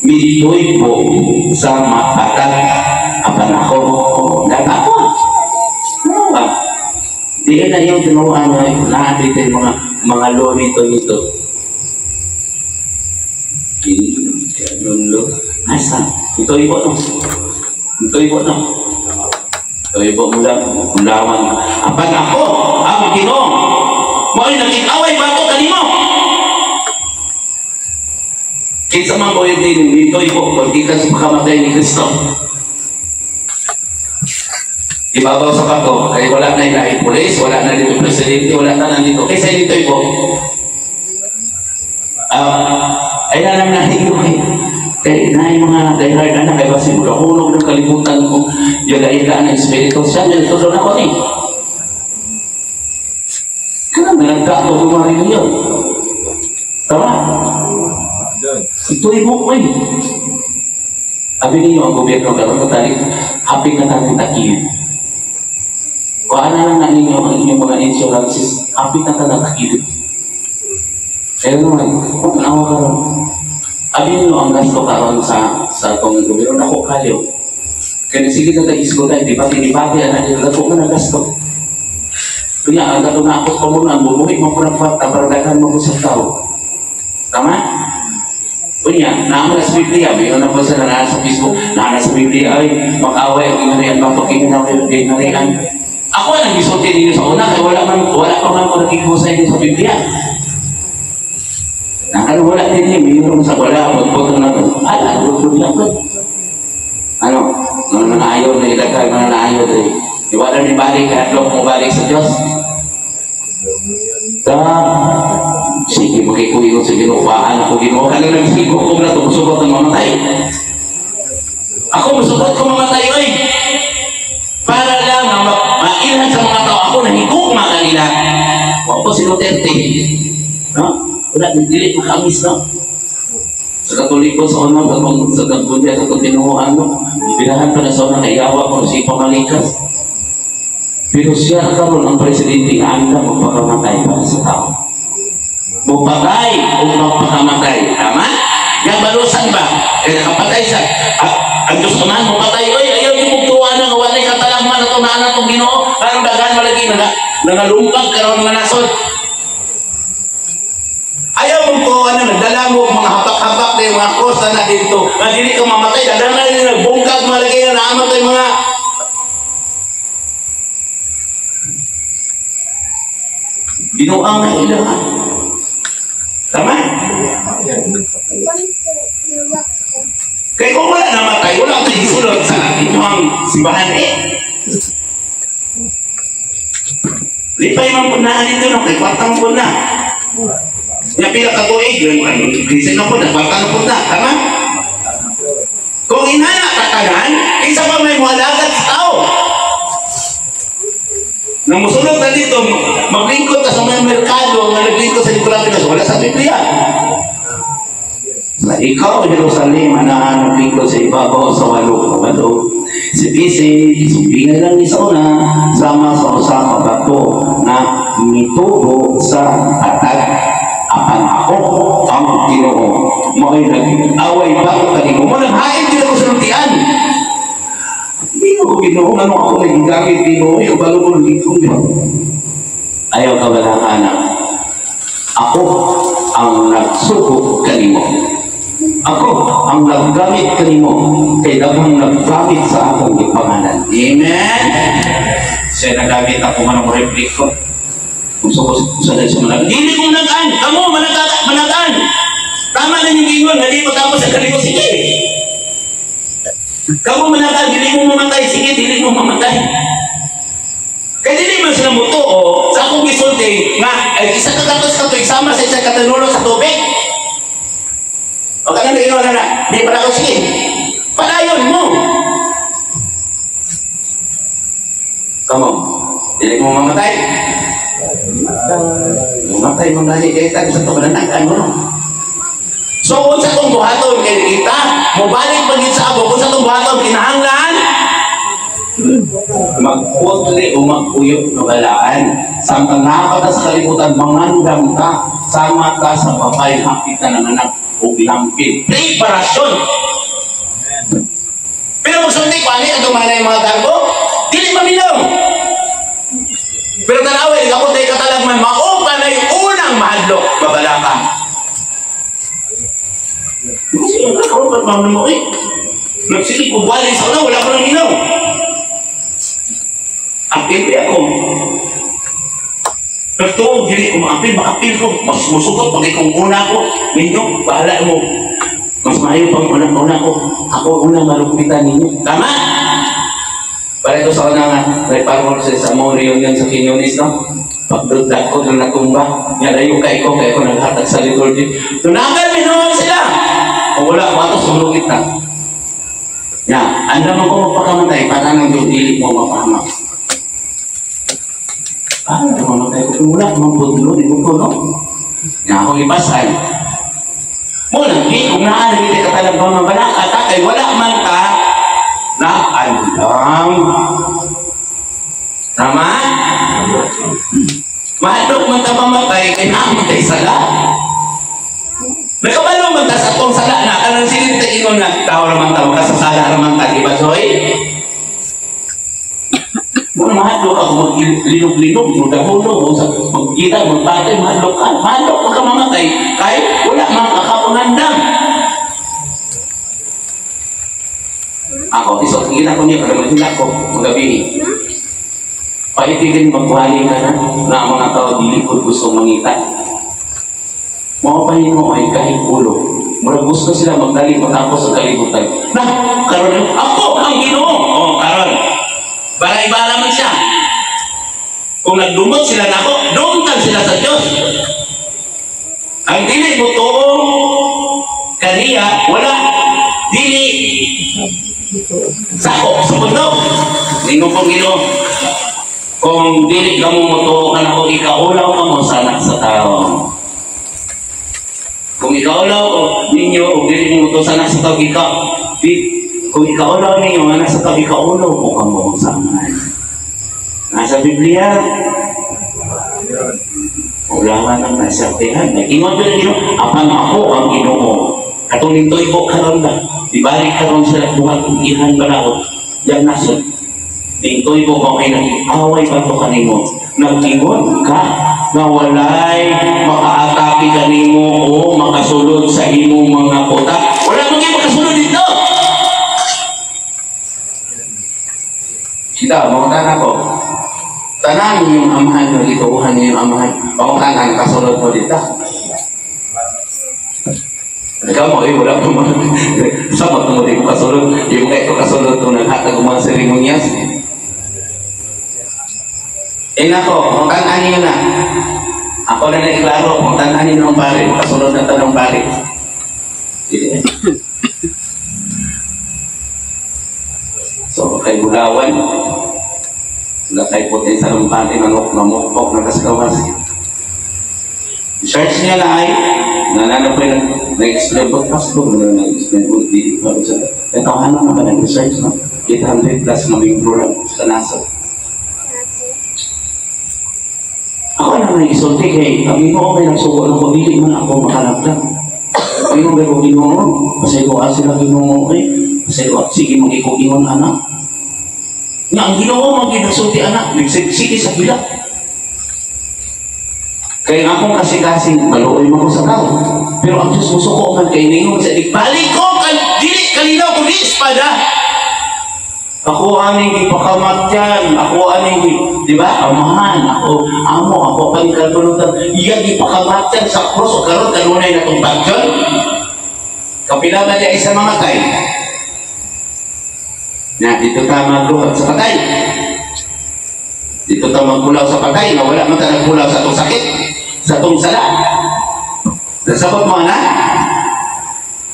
mitoy po sa mapatag apan ako. Ako. Ano ba? Di na yung tinuan na lahat dito yung mga lo nito nito. Lo. Asa? Ito ibo no. Ito ibo no. Ito ibo mula mulawan. Apan ako ang Ginoo. Mo'y nakig-away bato kanimo. Kinsa man mo yung dito ibo kung di ka makamatay ni Kristo. Ibabaw sa bato, kaya wala na ilahi pulis, wala na dito presidente, wala na nandito. Kaysa dito ibo. Ay alam na ninyo eh. Kaya na yung mga diehard anak, kaya kasi magkahulog ng kalibutan ko, yung laila ng Espiritu, siya, nilitulong ako ni. Kaya nalagka ako gumarin ninyo. Tama? Ito ibo ko eh. Abi ninyo ang gobyerno, karoon ko tali, happy ka tayong takilid. Kung ano lang na ninyo ang inyong mga insurances, happy ka tayong takilid. Kaya naman, kung tanawa karon, abi niyo ang gasto karon sa atong gobyerno, ako kalyo. Kaya sige na tayo isgo tayo, di ba? Tinibati, anak nila, dako man ang gasto. Kaya ang gato na ako pamunan, bumuhi mo po ng kwarta para daghan mo po sa tao. Tama? Unya, naamo na sa Biblia, may na po sa naa sa Facebook, naa na sa Biblia, ay, mag-away ang gingharian, mapag-gingharian, gingharian. Ako ang gisulti ninyo sa una, kaya wala pa man ko nakikusa inyo sa Biblia. Nakano wala din eh, mayroon sa wala, magboto na to. Ay, ano lang ko. Ano? Mga naayaw na ilagay, mga naayaw na eh. Di wala ni balik, kaya mo balik sa Diyos. Da, sige, makikuyo sa Ginoo, baan ako Ginoo. Kanang nagsigo ko na ito, musugot ng mamatay. Ako, musugot ko mamatay, oy. Para lang na mailhan sa mga tao, ako nahigugma kanila. Wa ko si Duterte. No? Wala, dili makamis, no? Sa Katoliko sa una, katong sa Kagbunya, sa itong tinuhuan, no? Binahan pa na sa una, kaiyawa ko si pamalikas. Pero siya karon ang presidente nga anda magpakamatay para sa tao. Mupatay o magpakamatay. Tama? Nga balusan ba? Eh, nakapatay sa... ang Diyos naman, mupatay. Oy, ayaw yung mugtuwa na nga walay katalagman na tunaan na itong Ginoo. Parang daghan malagi na nangalumpag karon nga nasod. Ayaw mong tuwa na nagdala mo mga hapak-hapak na yung mga cross na dito. Nga dili ka mamatay. Daghan na rin nagbungkag malagi na naamatay mga Binuang na ilahan. Tama? Kaya kung wala namatay, wala akong isulot sa inyong simbahan eh. Lipay man po na dito, no? Kay kwartang po na. Nga pila ka tuig, gising na po na, kwarta na po na. Tama? Kung inana katanan, isa pa may muhalagat sa tao. Nang musulod na dito, maglingkod ka sa mga merkado nga naglingkod sa likuran Pinas, wala sa Biblia. Sa ikaw, Jerusalem, anaan naglingkod sa ibabaw sa walo ka walo. Si Bisi, gisubingan lang ni sa una, sama sa usa ka bato na mitubo sa patag. Apan ako ang Ginoo. Mao'y nag-away ba ko kanimo? Mo nang hain din ako sa luntian. Ginoo, Ginoo, ano ako nagigamit, Ginoo, yung balo ko lingkong. Ayaw ka wala anak. Ako ang nagsugo kanimo. Ako ang naggamit kanimo. Kay daghang naggamit sa akong ipangalan. Amen? Siya nagamit ako man ang replik ko. Kung sa sa dahil sa manag, dili kong nagaan. Kamo, managaan. Tama na yung ingon, hindi mo tapos sa kanimo. Sige. Kamo managaan, dili mo mamatay. Sige, dili mo mamatay. Kaya dili man sila mutuo sa akong gisulti nga ay isa ka katos ka tuig sama sa isa ka tanulo sa tubig. O kanang ingon na na, di pa ako sige. Padayon mo. Kamo, dili mo mamatay. Mamatay mo gani kay tag sa tuban nag ano. So unsa tong buhaton kay kita, mobalik pa gid sa abo, unsa tong buhaton kinahanglan magputli o magpuyok na balaan. Samtang napata sa kalibutan, mangandam ka, sama ka sa babay, hapit na ng anak o lampin. Preparasyon! Pero magsulti ko, ano yung mga mga garbo? Dili maminong! Pero tanawin, ako tayo katalagman, maupa na yung unang mahadlok, babala ka. Nagsilip ko, buwalin sa una, wala ko nang minaw. Apil ako. Nagtuo, dili ko maapil, makapil ko. Mas musugot pag ikong una ko. Ninyo, bahala mo. Mas maayo pang unang-una ko. Ako unang malupitan ninyo. Tama? Para ito sa una nga, may parang sa isang mga reunion sa Quinones, no? Pagdagdag ko ng natumba, nga layo kay ko, kaya ko naghatag sa liturgy. Tunagan, minuhan sila! Kung wala ko ato, sulugit na. Ya, anda mo ko magpakamatay, para nang Diyos dili mo mapahamak. Ah, mamatay ko. Kung wala, mabudlo, di ko ko, no? Nga akong ibasan. Mo lang, di, kung naan, hindi ka talagang mamabala, at kay wala man ka, na andam. Tama? Mahadlok man ka mamatay, kay naamatay sala. Nakabalo man ta sa atong sala na kanang silid ta ingon nga tao ra man ta, makasasala ra man ta, di ba, Joy? Mo mahadlok ako maglinog-linog, magdahulog, o sa magkita, magpatay, mahadlok ka. Mahadlok ka ka mamatay, kay wala man kakapangandam. Ako, isok, gina ko niya, pero maghila ko, magabi. Paitigin magwali ka na, na ang mga tao dili ko gusto mangita. Mapahin mo ay kahit ulo. Murag gusto sila magdali matapos sa kalibutan. Na, karon ako ang Ginoo. Oh, karon. Bara-ibala man siya. Kung nagdumot sila nako, dumtan sila sa Dios. Ang dili mo tuo kaniya, wala dili sako sa mundo. Ningon kong Ginoo. Kung dili ka mo motuo kanako, ikaulaw ka mo sa anak sa tao. Kung ikaulaw ninyo o dili mo motuo sa anak sa tao, kung ikaulaw ninyo anak sa tao, ikaulaw mo ka mo sa amahan. Nasa Biblia, ulawan ang nasertihan. Nag-ingon doon Ginoo, apan ako ang Ginoo. Katong nintoy ko karon ba? Ibalik karon sila buhat ug ihan balaod. Yang nasod. Nintoy ko kung ay nag-away ba ito kanimo? Nag-ingon ka na walay makaatake kanimo o makasulod sa imong mga kota. Wala mo kayo makasulod dito. Kita, mangutan ako. Tanan yung amahan, nagituuhan niyo yung amahan. Mangutan ang kasulod mo dito. Ikaw mo, eh, wala pa man. Sa mo di ko kasulod. Yung kay ko kasulod kung naghatag ang mga seremonyas. Eh nako, kung tanan niyo na. Ako na naiklaro, kung tanan niyo ng pare, kasulod na tanong pare. Sige. So, kay Bulawan, wala kay puti sa lumpati, manok, mamukpok, nakaskawas. Search niya na ay, nalala ko yung nag-explain ko, pastor, nag-explain ko, di pa sa, ito, ano na ba nag-research, no? 800 plus na membro lang sa NASA. Ako na may isulti kay, ang Ginoo may nagsugo na ko, dili man ako makalagdag. Ang Ginoo may ko Ginoo, pasayloa sila Ginoo, eh, pasayloa, sige mag-ikugingon anak. Nga ang Ginoo man nagsulti anak, nagsige sa gila. Kaya nga akong kasing-kasing, maluoy man ko sa tao. Pero ang Diyos musuko man kay ningon sa balik ko, dili kalinaw ko di espada. Ako aning ipakamatyan, ako aning, di ba? Amahan, ako, amo, ako pangkalulutan. Iyan ipakamatyan sa krus o karon kanunay na itong bagyon. Kapila ba niya isa mamatay? Na, dito ta magluhod sa patay. Dito ta magpulaw sa patay, na wala man ta nagpulaw sa itong sakit, sa itong sala. Nasabot mo, anak?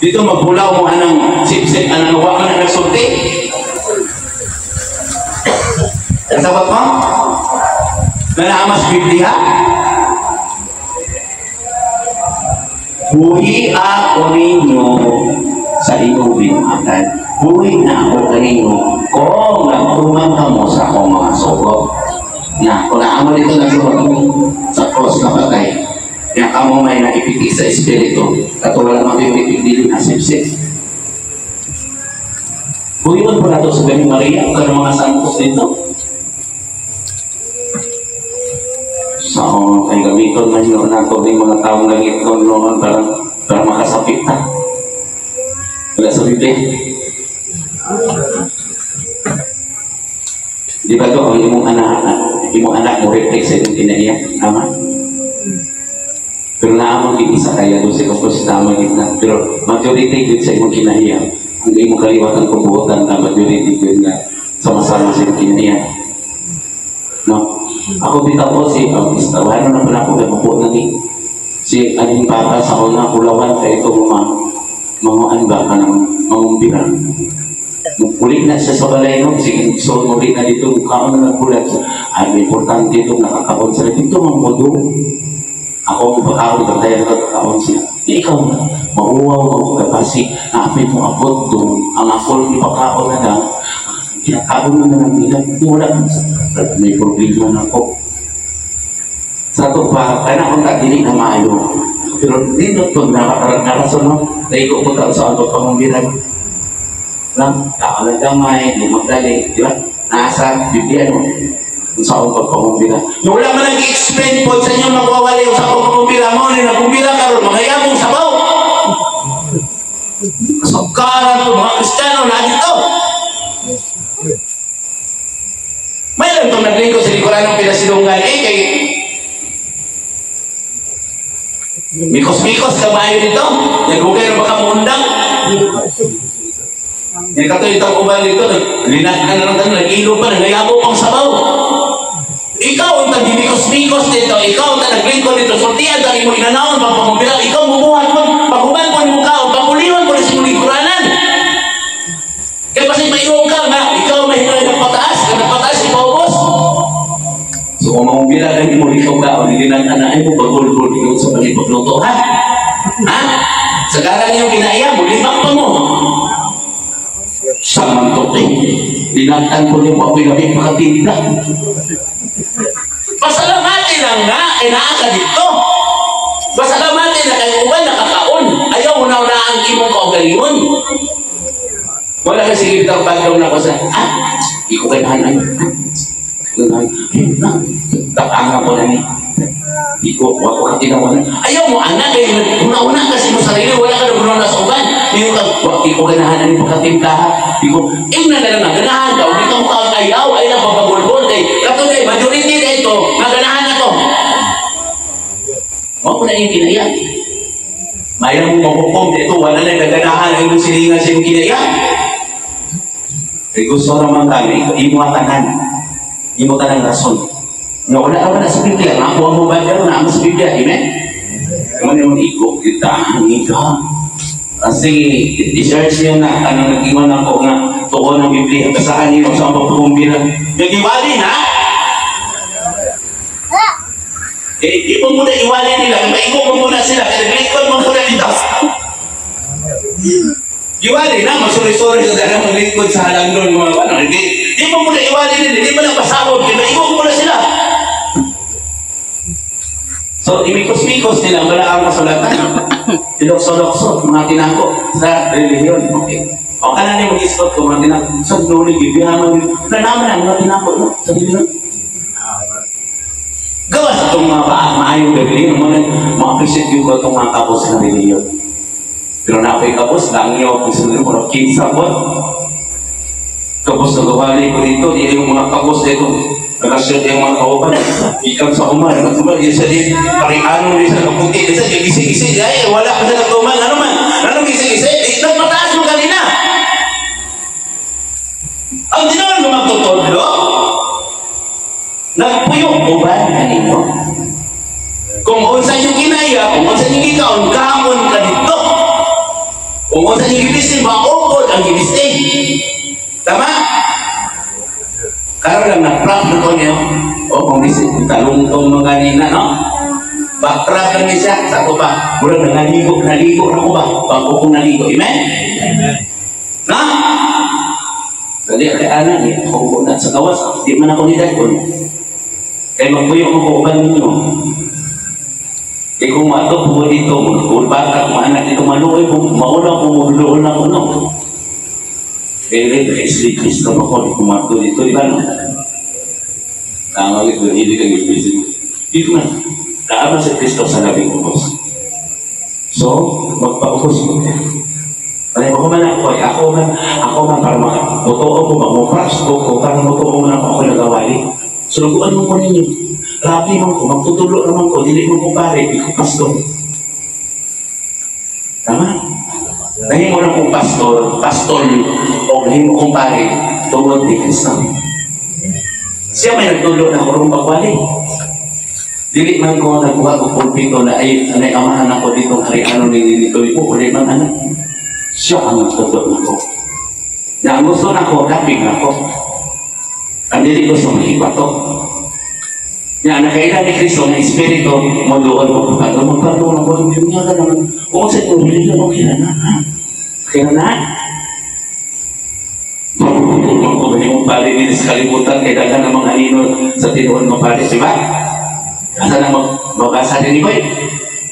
Dito magpulaw mo anang sip-sip, anang wa man na nagsulti. Nasabot mo? Nanaamas Biblia? Buhi ako ninyo sa inyong binuhatan. Buhi na ako kanino kung nagtuman ka mo sa akong mga sugo. Na, kung naamo dito nagsugot sa cross na patay, kaya kamo may naipiti sa espiritu. Kato wala mapipipig dili na sipsip. Buhion po na ito sa Beni Maria, kung mga santos dito. So, kay gamiton man yun na ito ng mga taong langit noon para makasapit ta. Wala sa Biblia. Di ba ito ang imong anak mo reflect sa imong kinaiya? Tama? Pero naamang gid isa kaya doon sa kapos tama gid na. Pero majority gid sa imong kinaiya. Ang imong kaliwatan kubuotan na majority gid na sama-sama sa imong kinaiya. No? Ako bitaw ko si istawahan na pala ako kay na ni si aning bata sa una kulawan kay ito mga ba ka ng mangumbira. Muli na siya sa balay, no? Sige, so muli na dito, mukhaon na nagkulat. Ay, may importante itong nakakaon sila. Dito, mamudo. Ako, mapakaon, bantayan na nakakaon sila. Di ikaw na, mauwaw ako kapasi, naapit mo abot doon. Ang ako, ipakaon na lang. Kinakaon na lang nila. Wala, may problema na ako. Sa ito pa, kaya na akong tagili na maayo. Pero dito ito, nakarason, no? Naigo ko taon sa ako pangumbiran. Lang, tao lang gamay, lumagdali, di ba? Nasa Biblia, no? Kung saan pagpangumbira. Yung wala man nag-explain po sa inyo, magwawala yung sa pagpangumbira mo, ni nagkumbira karon mga sabaw. Kasagaran po, mga Kristiyano, na dito. May lang itong naglingkod sa likuran ng pinasilungan, eh, kay Mikos-mikos kabayo dito. Nagugay na baka muundang. Yung katoy itong uban dito, linat na lang tayo, nag-ilo pa, nagayabo pang sabaw. Ikaw ang tagimikos-mikos dito, ikaw ang naglingkod dito, sultian ka mo inanaon, pagpamumbira, ikaw mumuhat mo, paghuman mo mo kao, papuliwan mo rin sa lingkuranan. Kaya kasi maiwag ka nga, ikaw may nagpataas, ka nagpataas, ikaw boss. So kung mamumbira ka mo, ikaw ka, o nilinat na ay mo, bagol-gol, ikaw sa palipagluto, ha? Ha? Sagaran niyong kinaiya, mulimak pa mo. Sa mantok eh. Linatan ko niyo po ako'y labi pakatinda. Pasalamati lang nga, eh naa ka dito. Pasalamati na kayo uban nakakaon. Ayaw mo na ang imong kaugalingon. Wala kasi kita pagkaw na ko sa, ah, di ko kailangan ano. Tapanga ko na ni. Di ko, wako ka tinawa na. Ayaw mo, anak, eh, una-una kasi mo sarili, wala ka na na sa uban. Di ko, di ko ganahan ani pagkatimpla. Di ko, ingna na lang nga, ganahan ka, di ka mo ayaw, ay lang papagulgol. Kay, katong kay, majority na ito, naganahan ako. Wako na yung kinaya. Mayroon mong mahukom dito, wala na nagaganahan ang imong silingan sa imong kinaya. Kay gusto naman kami, imo tanan. Imo tanang rason. Nga wala ka na sa Biblia, nga ako ang mobile na sa Biblia, amen? Kaman yung igo, kita, ka. Kasi, i-search niyo na, anong nag-iwan ako nga, tuon ng Biblia, basahan niyo sa pagpukumbira. Nag-iwali na! Eh, di mo muna iwali nila, maigo mo muna sila, kaya naglingkod mo muna dito. Iwali na, magsuri-suri sa dahil maglingkod sa halangdon, mga ano, hindi, di mo muna iwali nila, hindi mo na pasabog, maigo mo muna sila. So, imikos-mikos nila, wala ang kasulatan. Tilokso-lokso, mga tinako sa relihiyon. Okay. O, kanan yung mag-iskot ko, mga tinako. Sa nuli, gibihaman, nalaman ang mga tinako, no? Sa relihiyon. Gawa sa itong mga maayong relihiyon, mga ma-appreciate yung ko itong mga kapos sa relihiyon. Pero na ako'y kapos, langyaw ko sa mga kinsa po. Kapos na gawali ko dito, di yung mga kapos dito. Nakasyot yung mga kauban, ikan sa uman, nagtuman, isa din, pariano din sa kaputi, isa din, gisi-gisi, ay, wala ka sa nagtuman, ano man, ano gisi-gisi, nagmataas mo kanina. Ang di naman mo magtutudlo, nagpuyok uban kanino. Kung unsa yung kinaya, kung unsa yung gikaon, kaon ka dito. Kung unsa yung gibisin, maukod ang gibisin. Tama? Karon lang nag-prop na ko niyo. O, kung bisig, talungtong mga kanina, no? Backtrack lang siya. Sa ko ba? Murag na naligo, naligo na ko ba? Bago kong naligo. Amen? Amen. Na? Dali, kay ana, eh. Ako ko na sa gawas. Di man ako ni Dagon. Kaya magpuyo mo ko uban ninyo. Kaya kung mato po dito, kung bata, kung anak dito, maluoy po, mauna po, maluoy na ko, no? Kaya rin, kay Kristo ako, di kumato dito, di ba, no? Tama, ito, hindi ka gibisig. Dito man, naama si Kristo sa labing ubos. So, magpaubos mo. Kaya ako man ako, eh, ako man para makabuto ko, mamupras ko, para mutuo man ako, ako nagawali. So, luguan mo ko ninyo. Rapi mo ko, magtutulo naman ko, dili mo ko pare, di ko pastor. Tama? Nahimo na kong pastor, pastol, o nahimo kong pare, tungod ni Kristo. Siya may nagtulo na kurong pagwali. Dili man ko nagbuhat og pulpito na ay anay amahan ako dito hariano ni nito ko uli man anak. Siya ang nagtulo nako. Na ang gusto nako, dapig nako. Ang dili gusto mahibato. Nga nakailan ni Kristo ng Espiritu, mo doon mo pagkado, magpatulong ko, hindi niya ka naman. Kung sa ito, religion, okay na na, ha? Okay na na? Kung ko ba yung pari din sa kalibutan, kay daghan ng mga anino sa tinuod ng pari, di ba? Asa na mabasa din ni Boy?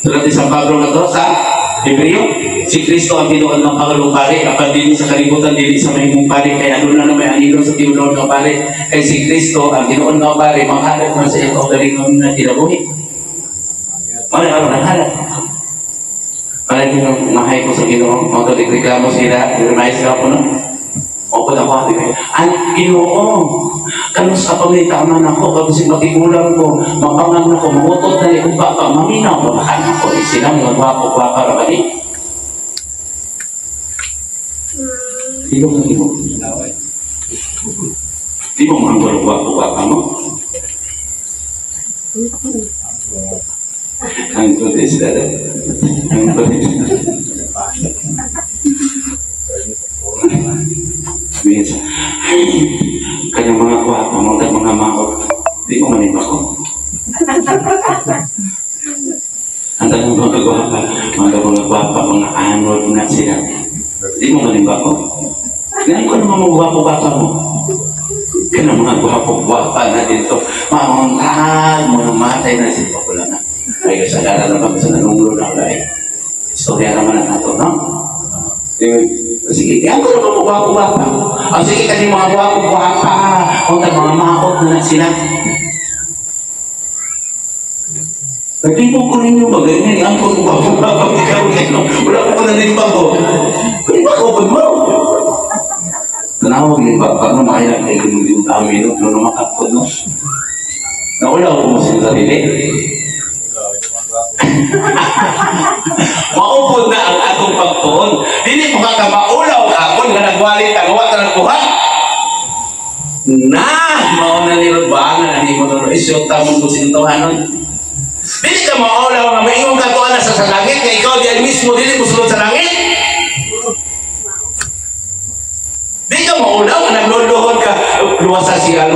Sulat ni San Pablo nga to sa Hebreo, si Kristo ang tinuod ng pangulong pari, apan dinhi sa kalibutan dili sa mahimong pari, kay aduna na may anilon sa tinuod nga pari, kay si Kristo ang tinuod nga pari manghalad man sa iyang kaugalingon na kinabuhi. Mao na naghalad. Para din mahay ko sa Ginoo, mao to reklamo sila, remind sila ko no. Opo na ako, di ang Ginoo, kanus ka pamilya man ako, kapag si matigulang ko, mapangan ako, mangutot na ikong papa, maminaw pa baka ako, eh, sila mga gwapo-gwapa ra ba ni? Di mo di mo. Di mo mga gwapo-gwapa mo? Ang kundi sila. Ang kundi. Minsan, ay, kanyang mga gwapa, mga mga maot, di mo manin ako. Ang tanong mga gwapa, mga mga gwapa, mga anod na sila. Di mo manin ba ako? Ngayon ko naman mga gwapo-gwapa mo. Kaya mga gwapo-gwapa na dito, mga mga matay na sila. Wala na. Ay, kasalanan na kami sa nanunglo na wala eh. Istorya naman na nato, no? Sige, yan ko naman mga gwapo-gwapa. O sige, kani mga gwapo-gwapa. O mga maot na sila. Nagtipog ko ninyo ba? Ganyan, yan ko gwapo-gwapa. Ikaw, no? Wala ko na nimba ko. Hindi ba ko mo? Tanawag yung baba, no? Makailang kayo yung dami, no? Pero makakot, no? Naulaw ko mo sila sarili. Maupod na ang atong pagtuon. Dili mo ka maulaw akon nga nagwalit ang wa ka nagkuha. Na mao na ni ba nga nimo no isyo tamon ko sintohanon. Dili ka maulaw nga maingon ka tuan sa langit nga ikaw di ay mismo dili mo sulod sa langit. Di ka maulaw nga nagluluhod ka luwasa siya,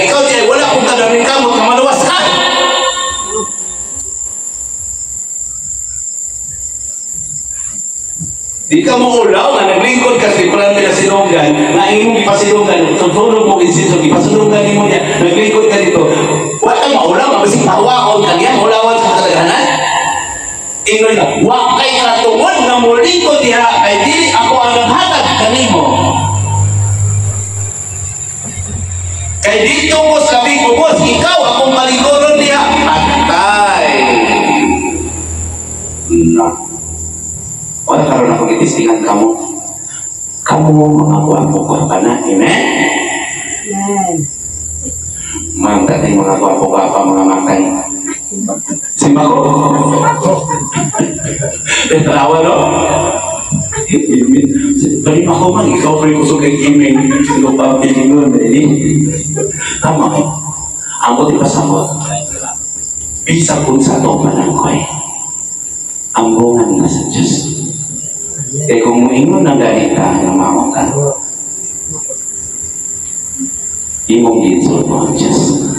ikaw di ay wala kong kadaming kamot nga maluwas ka. Di ka maulaw nga naglingkod ka sa ikulan nila sinunggan, nga imong gipasinunggan, tutulog mo insinso, gipasinunggan nimo niya, naglingkod ka dito. Wala kang maulaw, nga basig pahawaon ka niya, maulawan sa kataganan. Ingon na, wa kay katungod nga molingkod diha, kay dili ako ang naghatag kanimo. Kay dito mo sa labing ubos, ikaw akong palingkoron diha. Atay! No. Wala karon ako gitistingan kamo. Kamo mga gwapo-gwapa na. Amen? Amen. Mangkat yung mga gwapo-gwapa, mga matay. Simbako. Tanawa, no? Bali ako man, ikaw pa rin kusog kay Kiming. Ikaw pa ang pilingon, eh. Tama eh. Ang buti pa sa mo, bisa kung sa to manangkoy, ang bungan na sa Diyos. Kaya kung ingon na ganita, nga mao ka, imong giinsulto ang Diyos.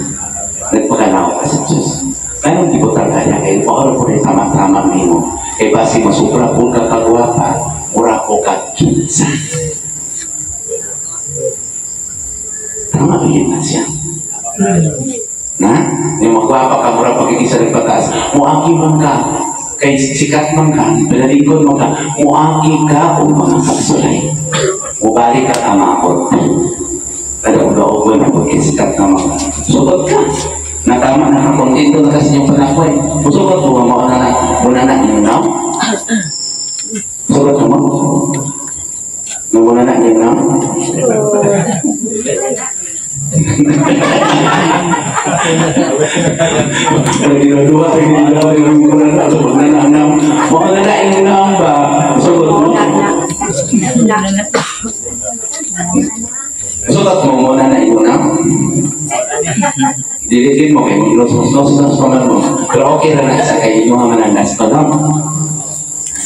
Nagpakanaw ka sa Diyos. Anong gibutan ka niya? Kaya paano po rin tama-tama nimo? Kaya basi masupra po ka kagwapa, mura po ka kinsa. Tama ba yun na siya? Na? Yung magwapa ka, mura pagkikisa ng pataas, muaki man ka, kay sikat man ka, pinalingkod man ka, muaki ka o mga pagsulay. Mubalik ka kamakot. Kadaog-daog na pagkisikat na mga. Sugot ka. Natama, nakakontento na kasi yung panakoy. Sugot mo, muna na, muna na, yun na. Sugot mo. Muna na, yun na. Sugot mo muna na yun na. Dilitin mo kayo, maglos-los-los pa man mo. Pero okay na na sa kayo, yung mga mananas pa, no?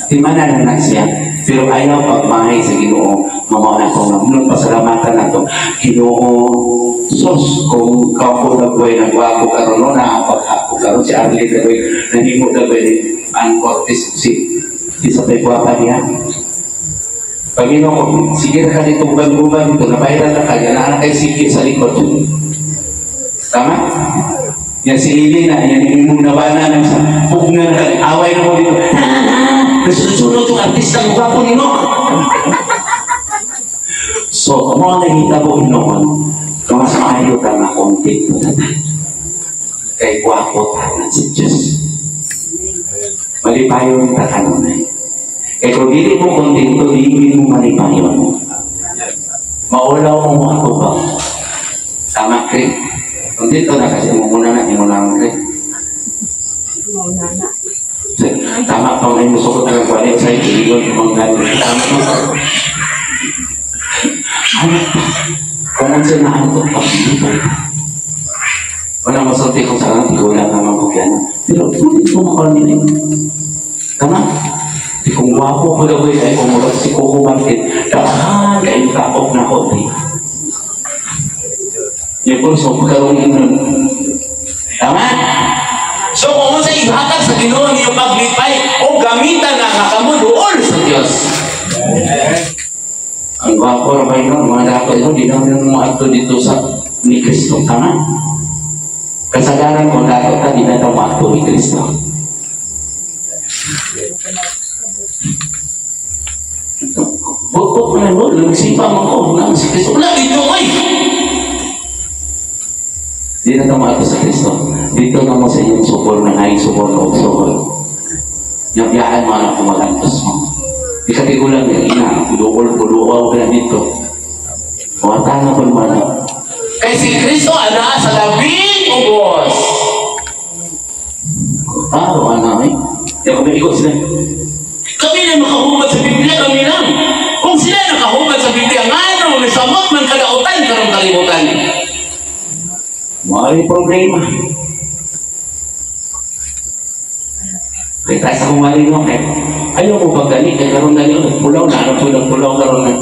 Di manananas siya. Pero ayaw pagmahay sa Ginoo, mamaw na itong nung pasalamatan na ito. Ginoo, sus, kung kapo na buhay, nagwapo karon no, naapag-ako karon si Arlene na buhay, nahimo na buhay, ang Cortez, si, di sa pagwapa niya. Panginoon, sige na ka dito, uban-uban dito, nabayaran na kanya, naan kay sikip sa likod. Tama? Yan si Eli na, yan yung nabana ng sa pugna na, away na mo dito. Nasunod-sunod yung artista mo gwapo nino. So, mo ang nahitabo hinoon, mas maayo ka nga kontento na ta. Kay gwapo tanan si Diyos. Malipayon ta kanunay. Kay kung dili mo kontento, dili mo malipayon. Maulaw mo mo atubang. Tama, Kri? Kontento na kasi mo muna na, imo lang, Kri. Mauna na. Tama pa ngayon, musukot na lang kuwalit sa iligon, yung mga ganun. Tama pa. Ano? Kung ang sinaan ko, paglipay. Wala masulti kung saan, tigulang naman ko yan. Pero, hindi ko makaroon nila. Tama? Di kung gwapo ko daw ay kung murag si Coco Martin, daghan kay takop na ko. Di. Yung po, so pagkaroon nun. Tama? So kung sa ihatag sa Ginoo niyo paglipay o gamitan na nga kamo duol sa Dios. Ang gwapo ra kayo no, mga dako ito, di naman mo adto dito sa ni Kristo, tama? Kasagaran kung dato ka, di na ito maadto ni Kristo. Bukod ko na no, nagsipa mo ko, na si Kristo. Wala dito ay! Di na ito maadto sa Kristo. Dito na mo sa inyong sukol na naing sukol o sukol. Nabiyaan mo na kumagantos mo. Di ka tigulang niya, ina, pulukol-pulukaw ka na dito. Wata na po naman. Kay si Kristo, ana sa labing ubos. Araw, ana, eh. Kaya kung ikot sila, kami na makahumad sa Biblia, kami lang. Kung sila nakahumad sa Biblia, ngano, nasamot man kadautan karong kalibutan. May problema. Kaya tayo sa kumali no, kaya ayaw mo ba gani, kaya karoon gani, nagpulaw na, ano po nagpulaw karoon na.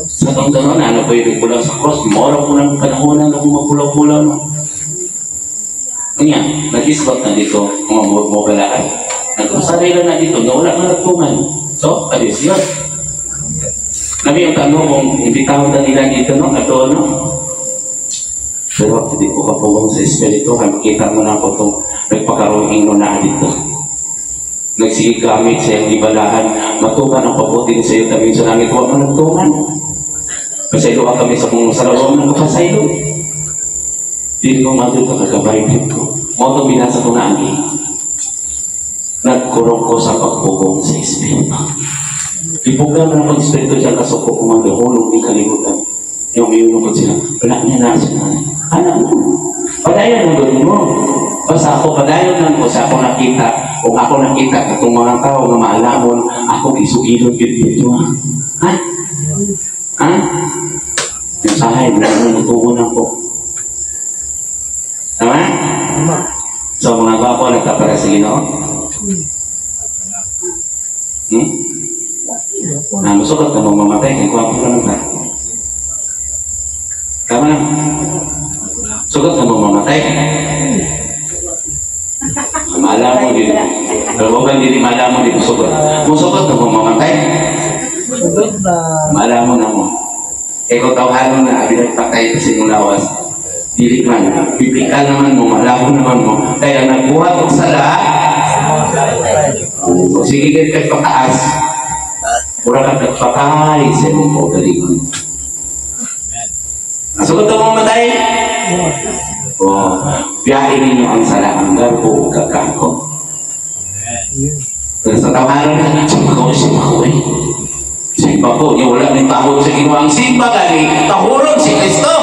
Sa tong gano'n, ano po yung nagpulaw sa cross, mora po ng kanahonan na kung magpulaw-pulaw no. Kanya, nag-isgot na dito, mga mogalaan. Nag-usarila na dito, na wala kang nagtungan. So, alis yun. Nabi ang tanong kung imbitahan na nila dito, no, ato, no? Pero hindi ko kapugong sa espiritu, kaya makita mo na ako itong nagpakaroon no na dito. Nagsige gamit sa iyong ibalahan, matuman ang pabuti sa iyo kami sa langit, huwag mo nagtuman. Pasaylo kami sa kung salawang ng kapasaylo. Hindi ko matuto kagabay ko. Mo itong binasa ko na agi. Nagkurong ko sa pagpugong sa espiritu. Ibuga mo ng espiritu siya kasuko kung ang hulog ni kalibutan. Yung iyunukod sila. Wala niya na sila. Ano mo? Padayon ang gawin mo. Basta ako, padayon lang ko sa ako nakita. Kung ako nakita, katong mga tao nga maalamon, ako isugilon yun dito. Ha? Ha? Yung sahay, natutunan ako. Tama? So, mga gwapo, nagkapara sa Ginoo? Hmm? Namusukat ka mong mamatay, kaya gwapo ka lang ta. Tama? Sukat ka mong mamatay. Malam mo din. Pero huwag kang hindi malam mo dito sukat. Musukat ka mong mamatay. Malam mo na mo. Eh kung tawhanon na, abi nagpatay sa imong lawas. Dili man. Biblikal naman mo, malabo naman mo. Kaya nagbuhat og sala, sige kayo kay pataas. Mura ka nagpatay sa imong kaugalingon. Sugot ka mong matay? Oh, biyahe ninyo ang sala, ang garbo o kagako. Pero sa tawaran na, simba ko eh. Simba ko, yung wala ng tahod sa Ginoo. Ang simba gani, tahuron si Kristo.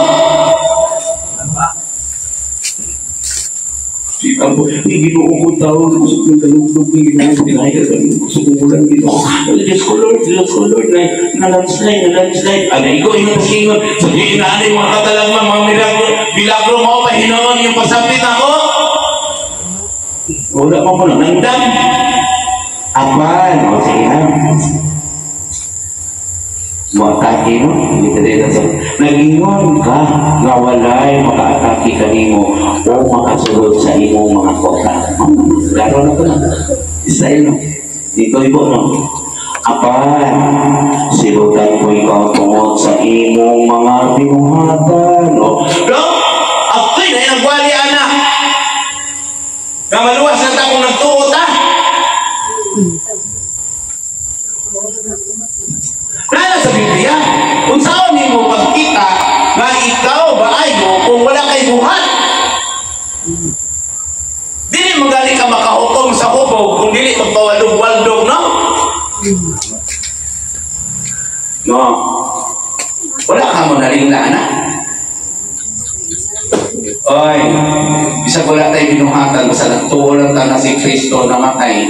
Kita mo, hindi Ginoo ko tahod, kusog ng kalugdog ng Ginoo, tinaya ka, kusog ng ulan Ginoo. Diyos ko Lord, Diyos ko Lord, na landslide, na landslide. Anay ko, ingon singon, sabihin na anay mga katalagman, mga milagro, milagro mo, pahinoon yung pasapit ako. Wala pa po na, nandam. Apan, o sige na. Muatake no? Hindi ka din sa nagingon ka nga walay makaatake kanimo o makasulod sa imong mga kota. Klaro na ko na. Israel no? Dito ibo no? Apan, silutan ko ikaw tungod sa imong mga binuhatan. No? No? Apoy na inagwali ana. magtuo ta. Nana sa Biblia, unsaon nimo pagkita nga ikaw maayo kung wala kay buhat? Dili magali ka makahukom sa hubog kung dili magpawalog-waldog, no? No. Wala ka mo nalingla, anak. Oy, bisag wala tayo binuhatan, basta nagtuo lang ta na si Kristo namatay.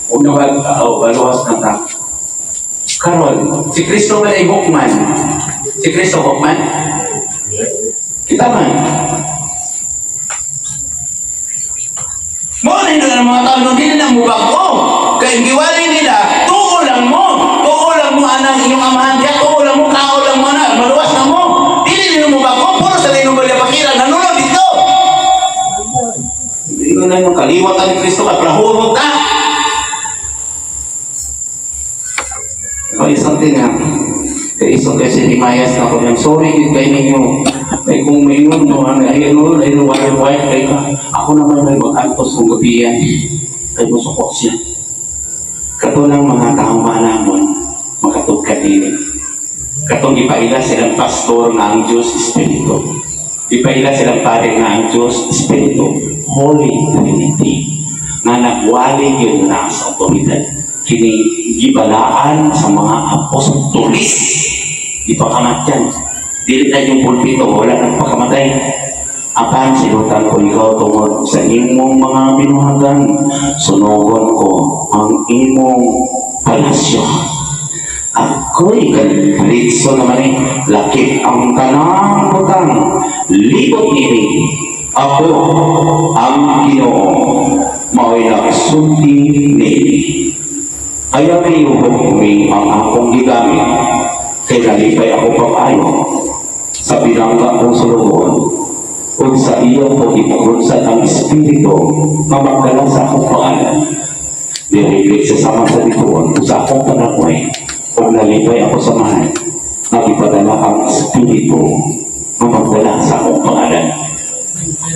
O nawag, o baluwas na ta. Karon, si Kristo ba ay hukman? Si Kristo hukman? Kita man. Mo na yun ang mga tao nung dili na mo bag-o. Kaya giwali nila, tuo lang mo. Tuo lang mo anang inyong amahan diya, tuo lang mo, kao lang mo na, maluwas na mo. Dili nila mo bag-o, puro sa linong balya pakira, nanulog dito. Hindi na yung kaliwatan ni Kristo, kaprahurot na. O isang tinga, kay isang kay si Himayas na ko niyang, sorry kay ninyo. Kay kung mayroon mo, ano, ay ano, ay ano, white, kay ka. Ako naman may mag-antos kung gabi yan. Kay musukok siya. Katunang mga taong malamon, makatugka din. Katong ipaila silang pastor nga ang Diyos Espiritu. Ipaila silang pare nga ang Diyos Espiritu. Holy Trinity. Nga nagwali yun na sa otoridad. Kini gibalaan sa mga apostolis. Ipakamatyan. Dili na yung pulpito, wala nang pakamatay. Apan silutan ko ikaw tungod sa imong mga binuhagan, sunugon ko ang imong palasyo. Ako'y kalitso naman eh, lakip ang tanang butang, libot nini. Ako ang Ginoo, mao'y nagsulti nini. Ayaw kayo hukmi ang akong gigamit, kay nalipay ako pag-ayo sa binangga kong sulugoon, ug sa iyo ko ipagunsan ang espiritu nga magdala sa akong pangalan. Diriblik sa sama sa bituon sa akong panagway, ug nalipay ako sa mahal nga gipadala ang espiritu nga magdala sa akong pangalan.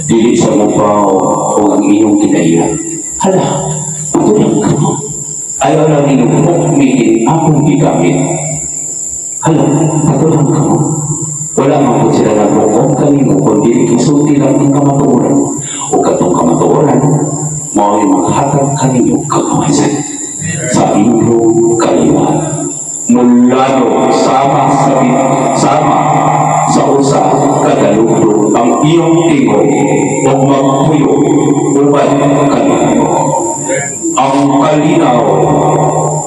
Dili sa mupaw o ang inyong kinaiya. Hala, patulang ka mo. Ayaw lang inyong hukmiin akong gigamit. Hala, patulang ka mo. Wala man po sila naghukom kanino, kundi isulti lang ang kamatuoran. O katong kamatuoran, mao'y maghatag kaninyo kagawasan sa inyong kaliwa. Mulano sama sa sama sa usa kadalugdog ang iyong tingog o magpuyo uban kaninyo. Ang kalinaw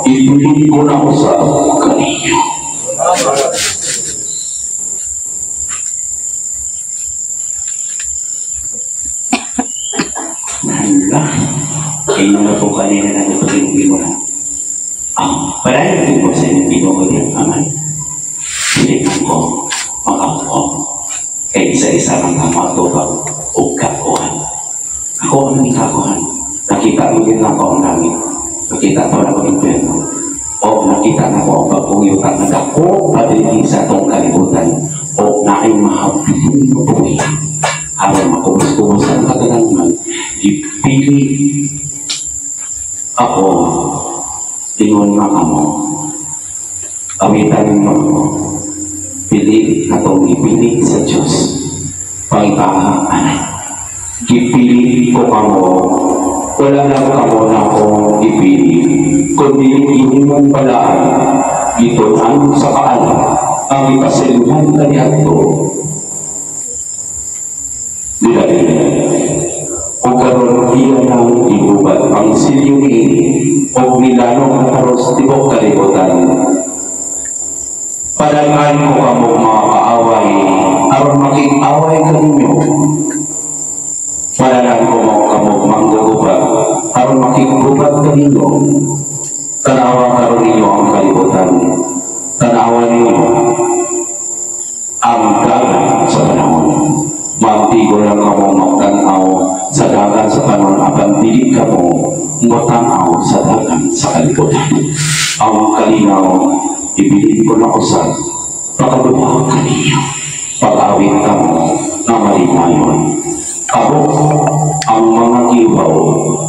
ituloy ko na usab kaninyo. Hala, inyo na po kanina na ito mo na. Parayon po sa inyong Ginoo diyang aman. Pilitan ko, makahukom. Kay isa-isa ng kamatubag o kakuhan. Ako ang ikakuhan. Nakita mo din ako ang langit. Nakita ko na ako ang impyerno. O nakita na ko ang bagong yuta na dako padilin sa itong kalibutan. O naay mahabilin mo buhay. Aron makubos-kubos ang katalangan, gipili ako, ingon nga kamo, awitan ninyo ako, pili atong gipili sa Diyos, pangitaha anay. Gipili ko kamo, wala lang kamo na akong gipili, kundi inyong balaan, gitun-an sa kaalam, ang ipasilhan kaniadto. O karon iya nang ibubat ang silyo niini o milano ang karos tibok kalibutan. Padagan ko kamo mga kaaway aron makig-away kaninyo. Padagan ko mo kamo manggugubat aron makiggubat kaninyo. Tanawa karon ninyo ang kalibutan. Tanawa ninyo ang dagan sa panahon. Magtigo lang kamo magtanaw sa dagan sa panahon, apan dili kamo motanaw sa dagan sa kalibutan. Ang kalinaw ibilin ko na usab pakaduha kaninyo. Pag-awit kamo na malimayon. Ako ang mga giuhaw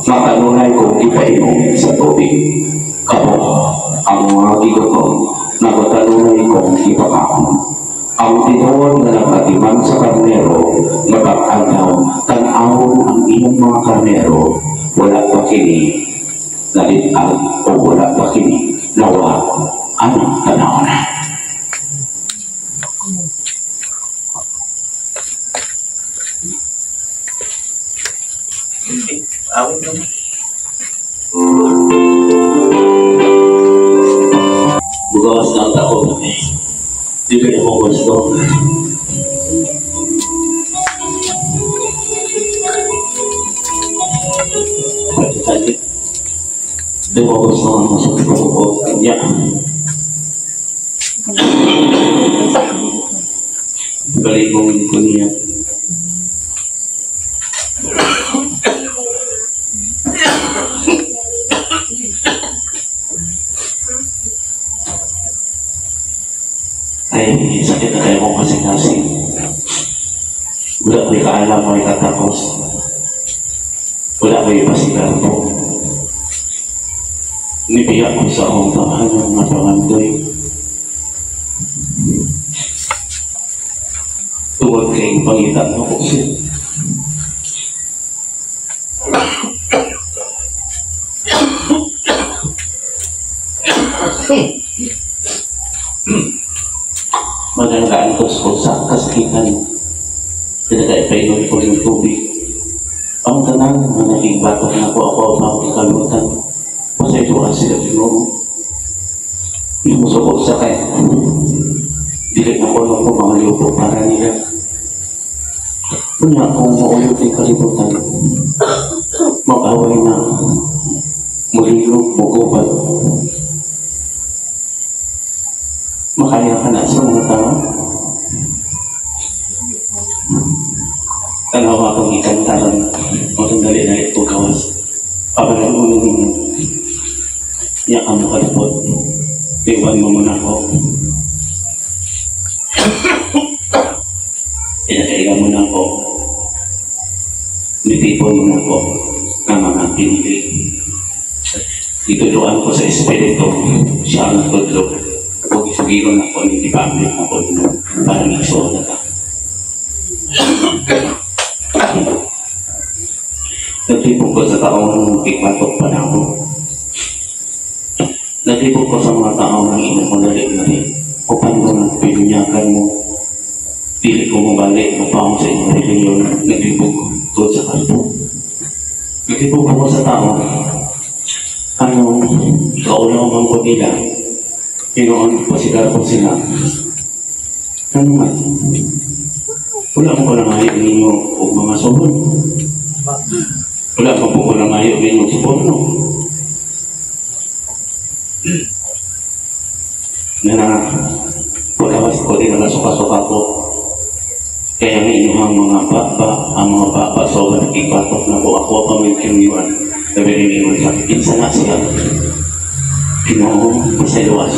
nga kanunay kong gipainom sa tubig. Kamo ang mga gigutom nga kanunay kong gipakaon. Ang tinuod nga nagatiman sa karnero matag-adlaw tan-awon ang iyang mga karnero, wala pa kini nalit-ag o wala pa kini nawa anang tanawon. Bugawas na ang tako. Di ba ako gusto? Di ba gusto ang masakit ko sa kanya? Balik mong ko niya. Ay, sakit na kayo kong kasing-kasing. Wala ko'y kaalam, may katakos. Wala ko'y pasigarbo. Nibiyak ko sa akong tahanan nga pangandoy. Tungod kay pangita mo ko siya. Magandaan ko sa kasakitan. Pinagkaipainon ko yung tubig. Ang tanan nga naging batok na ko ako ang ikalutan. Pasayloan sila Ginoo. Lumusuko sa kay. Dili na ko nung mga lupo para nila. Una kung mauyot ay kalibutan, mag-away na, mulilog, mugubat. Makaya ka na sa mga tao. Tanawa akong ikantaran, matandali na ito gawas. Pabalan mo ninyo. Niya ka makalipot. Iwan mo muna ako. Pinakailan mo na ako. Nitipon mo na ako ng mga pinili. Itutuan ko sa Espiritu. Siya ang nagtudlo. Huwag isugiron ako, hindi pa amit ako ninyo. Parang isuon na ka. Nagtipon ko sa taong ikmatok pa na ako. Nagtipon ko sa mga tao ng inong ko na rin. O paano ng pinunyakan mo? Dili ko mabalik, mapaong sa inyong reliyon. Nagtipon ko doon sa kalbo. Nagtipon ko sa tao. Ano, kaulaw man ko nila. Pinoon, pasigar ko sila. Ano man? Wala mo ko lang ayaw ninyo o mga sobon. Wala mo po ko lang ayaw ninyo suborno. Na pagkawas ko din nagasuka-suka ko. Kaya nga inyong mga baba, ang mga baba so nakipatok na po ako pa may kanyuan. Nabiringiwan sa insa na siya. Ginoo, pasayloas.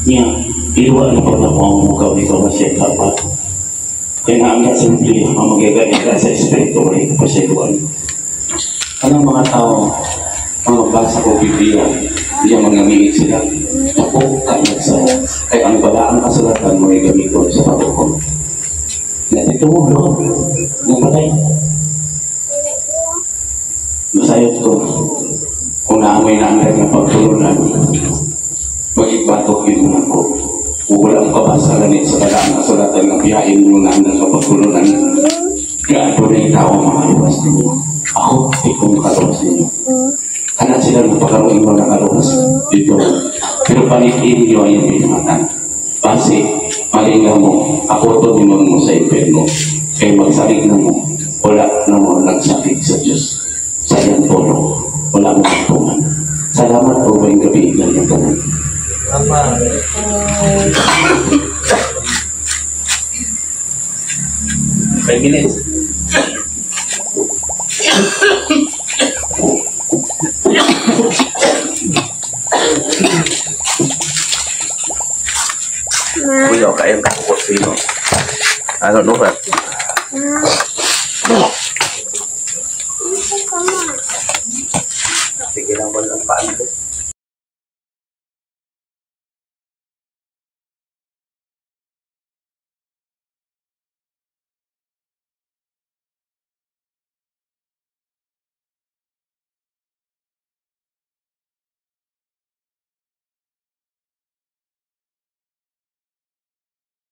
Niya, iwa na po na po ang mukaw ni Kawas siya kapat. Kaya nga ang simple, ang magiging sa Espiritu ay pasayloan. Anong mga tao, ang magbasa ko Biblia, hindi ang mga miit sila. Tapok ka sa, kaya ang balaang kasulatan mo ay gamiton sa pagkukong. Natito mo, no? Napatay. Masayot ko, kung naamoy na ang ng pagtulunan, magigbatok yun muna ko. Wala ang kabasa ganit sa balaang kasulatan ng biyahin mo na ang pagtulunan. Kaya po na yung tao makaluwas ninyo. Ako, di ko makaluwas ninyo. Kanan sila magpakaroon mo nakaluwas dito. Pero palitin niyo ay yung pinamatan. Base, malingaw mo, ako ito ninun mo sa impyerno. Kaya magsalig na mo, wala na mo nagsakit sa Diyos. Sa iyang tolo, wala mo magtungan. Salamat po ba yung gabi ng iyong tanan? Tama. 5 minutes. Bây giờ các em có một xí nữa. À, nó đúng rồi. Paan ko.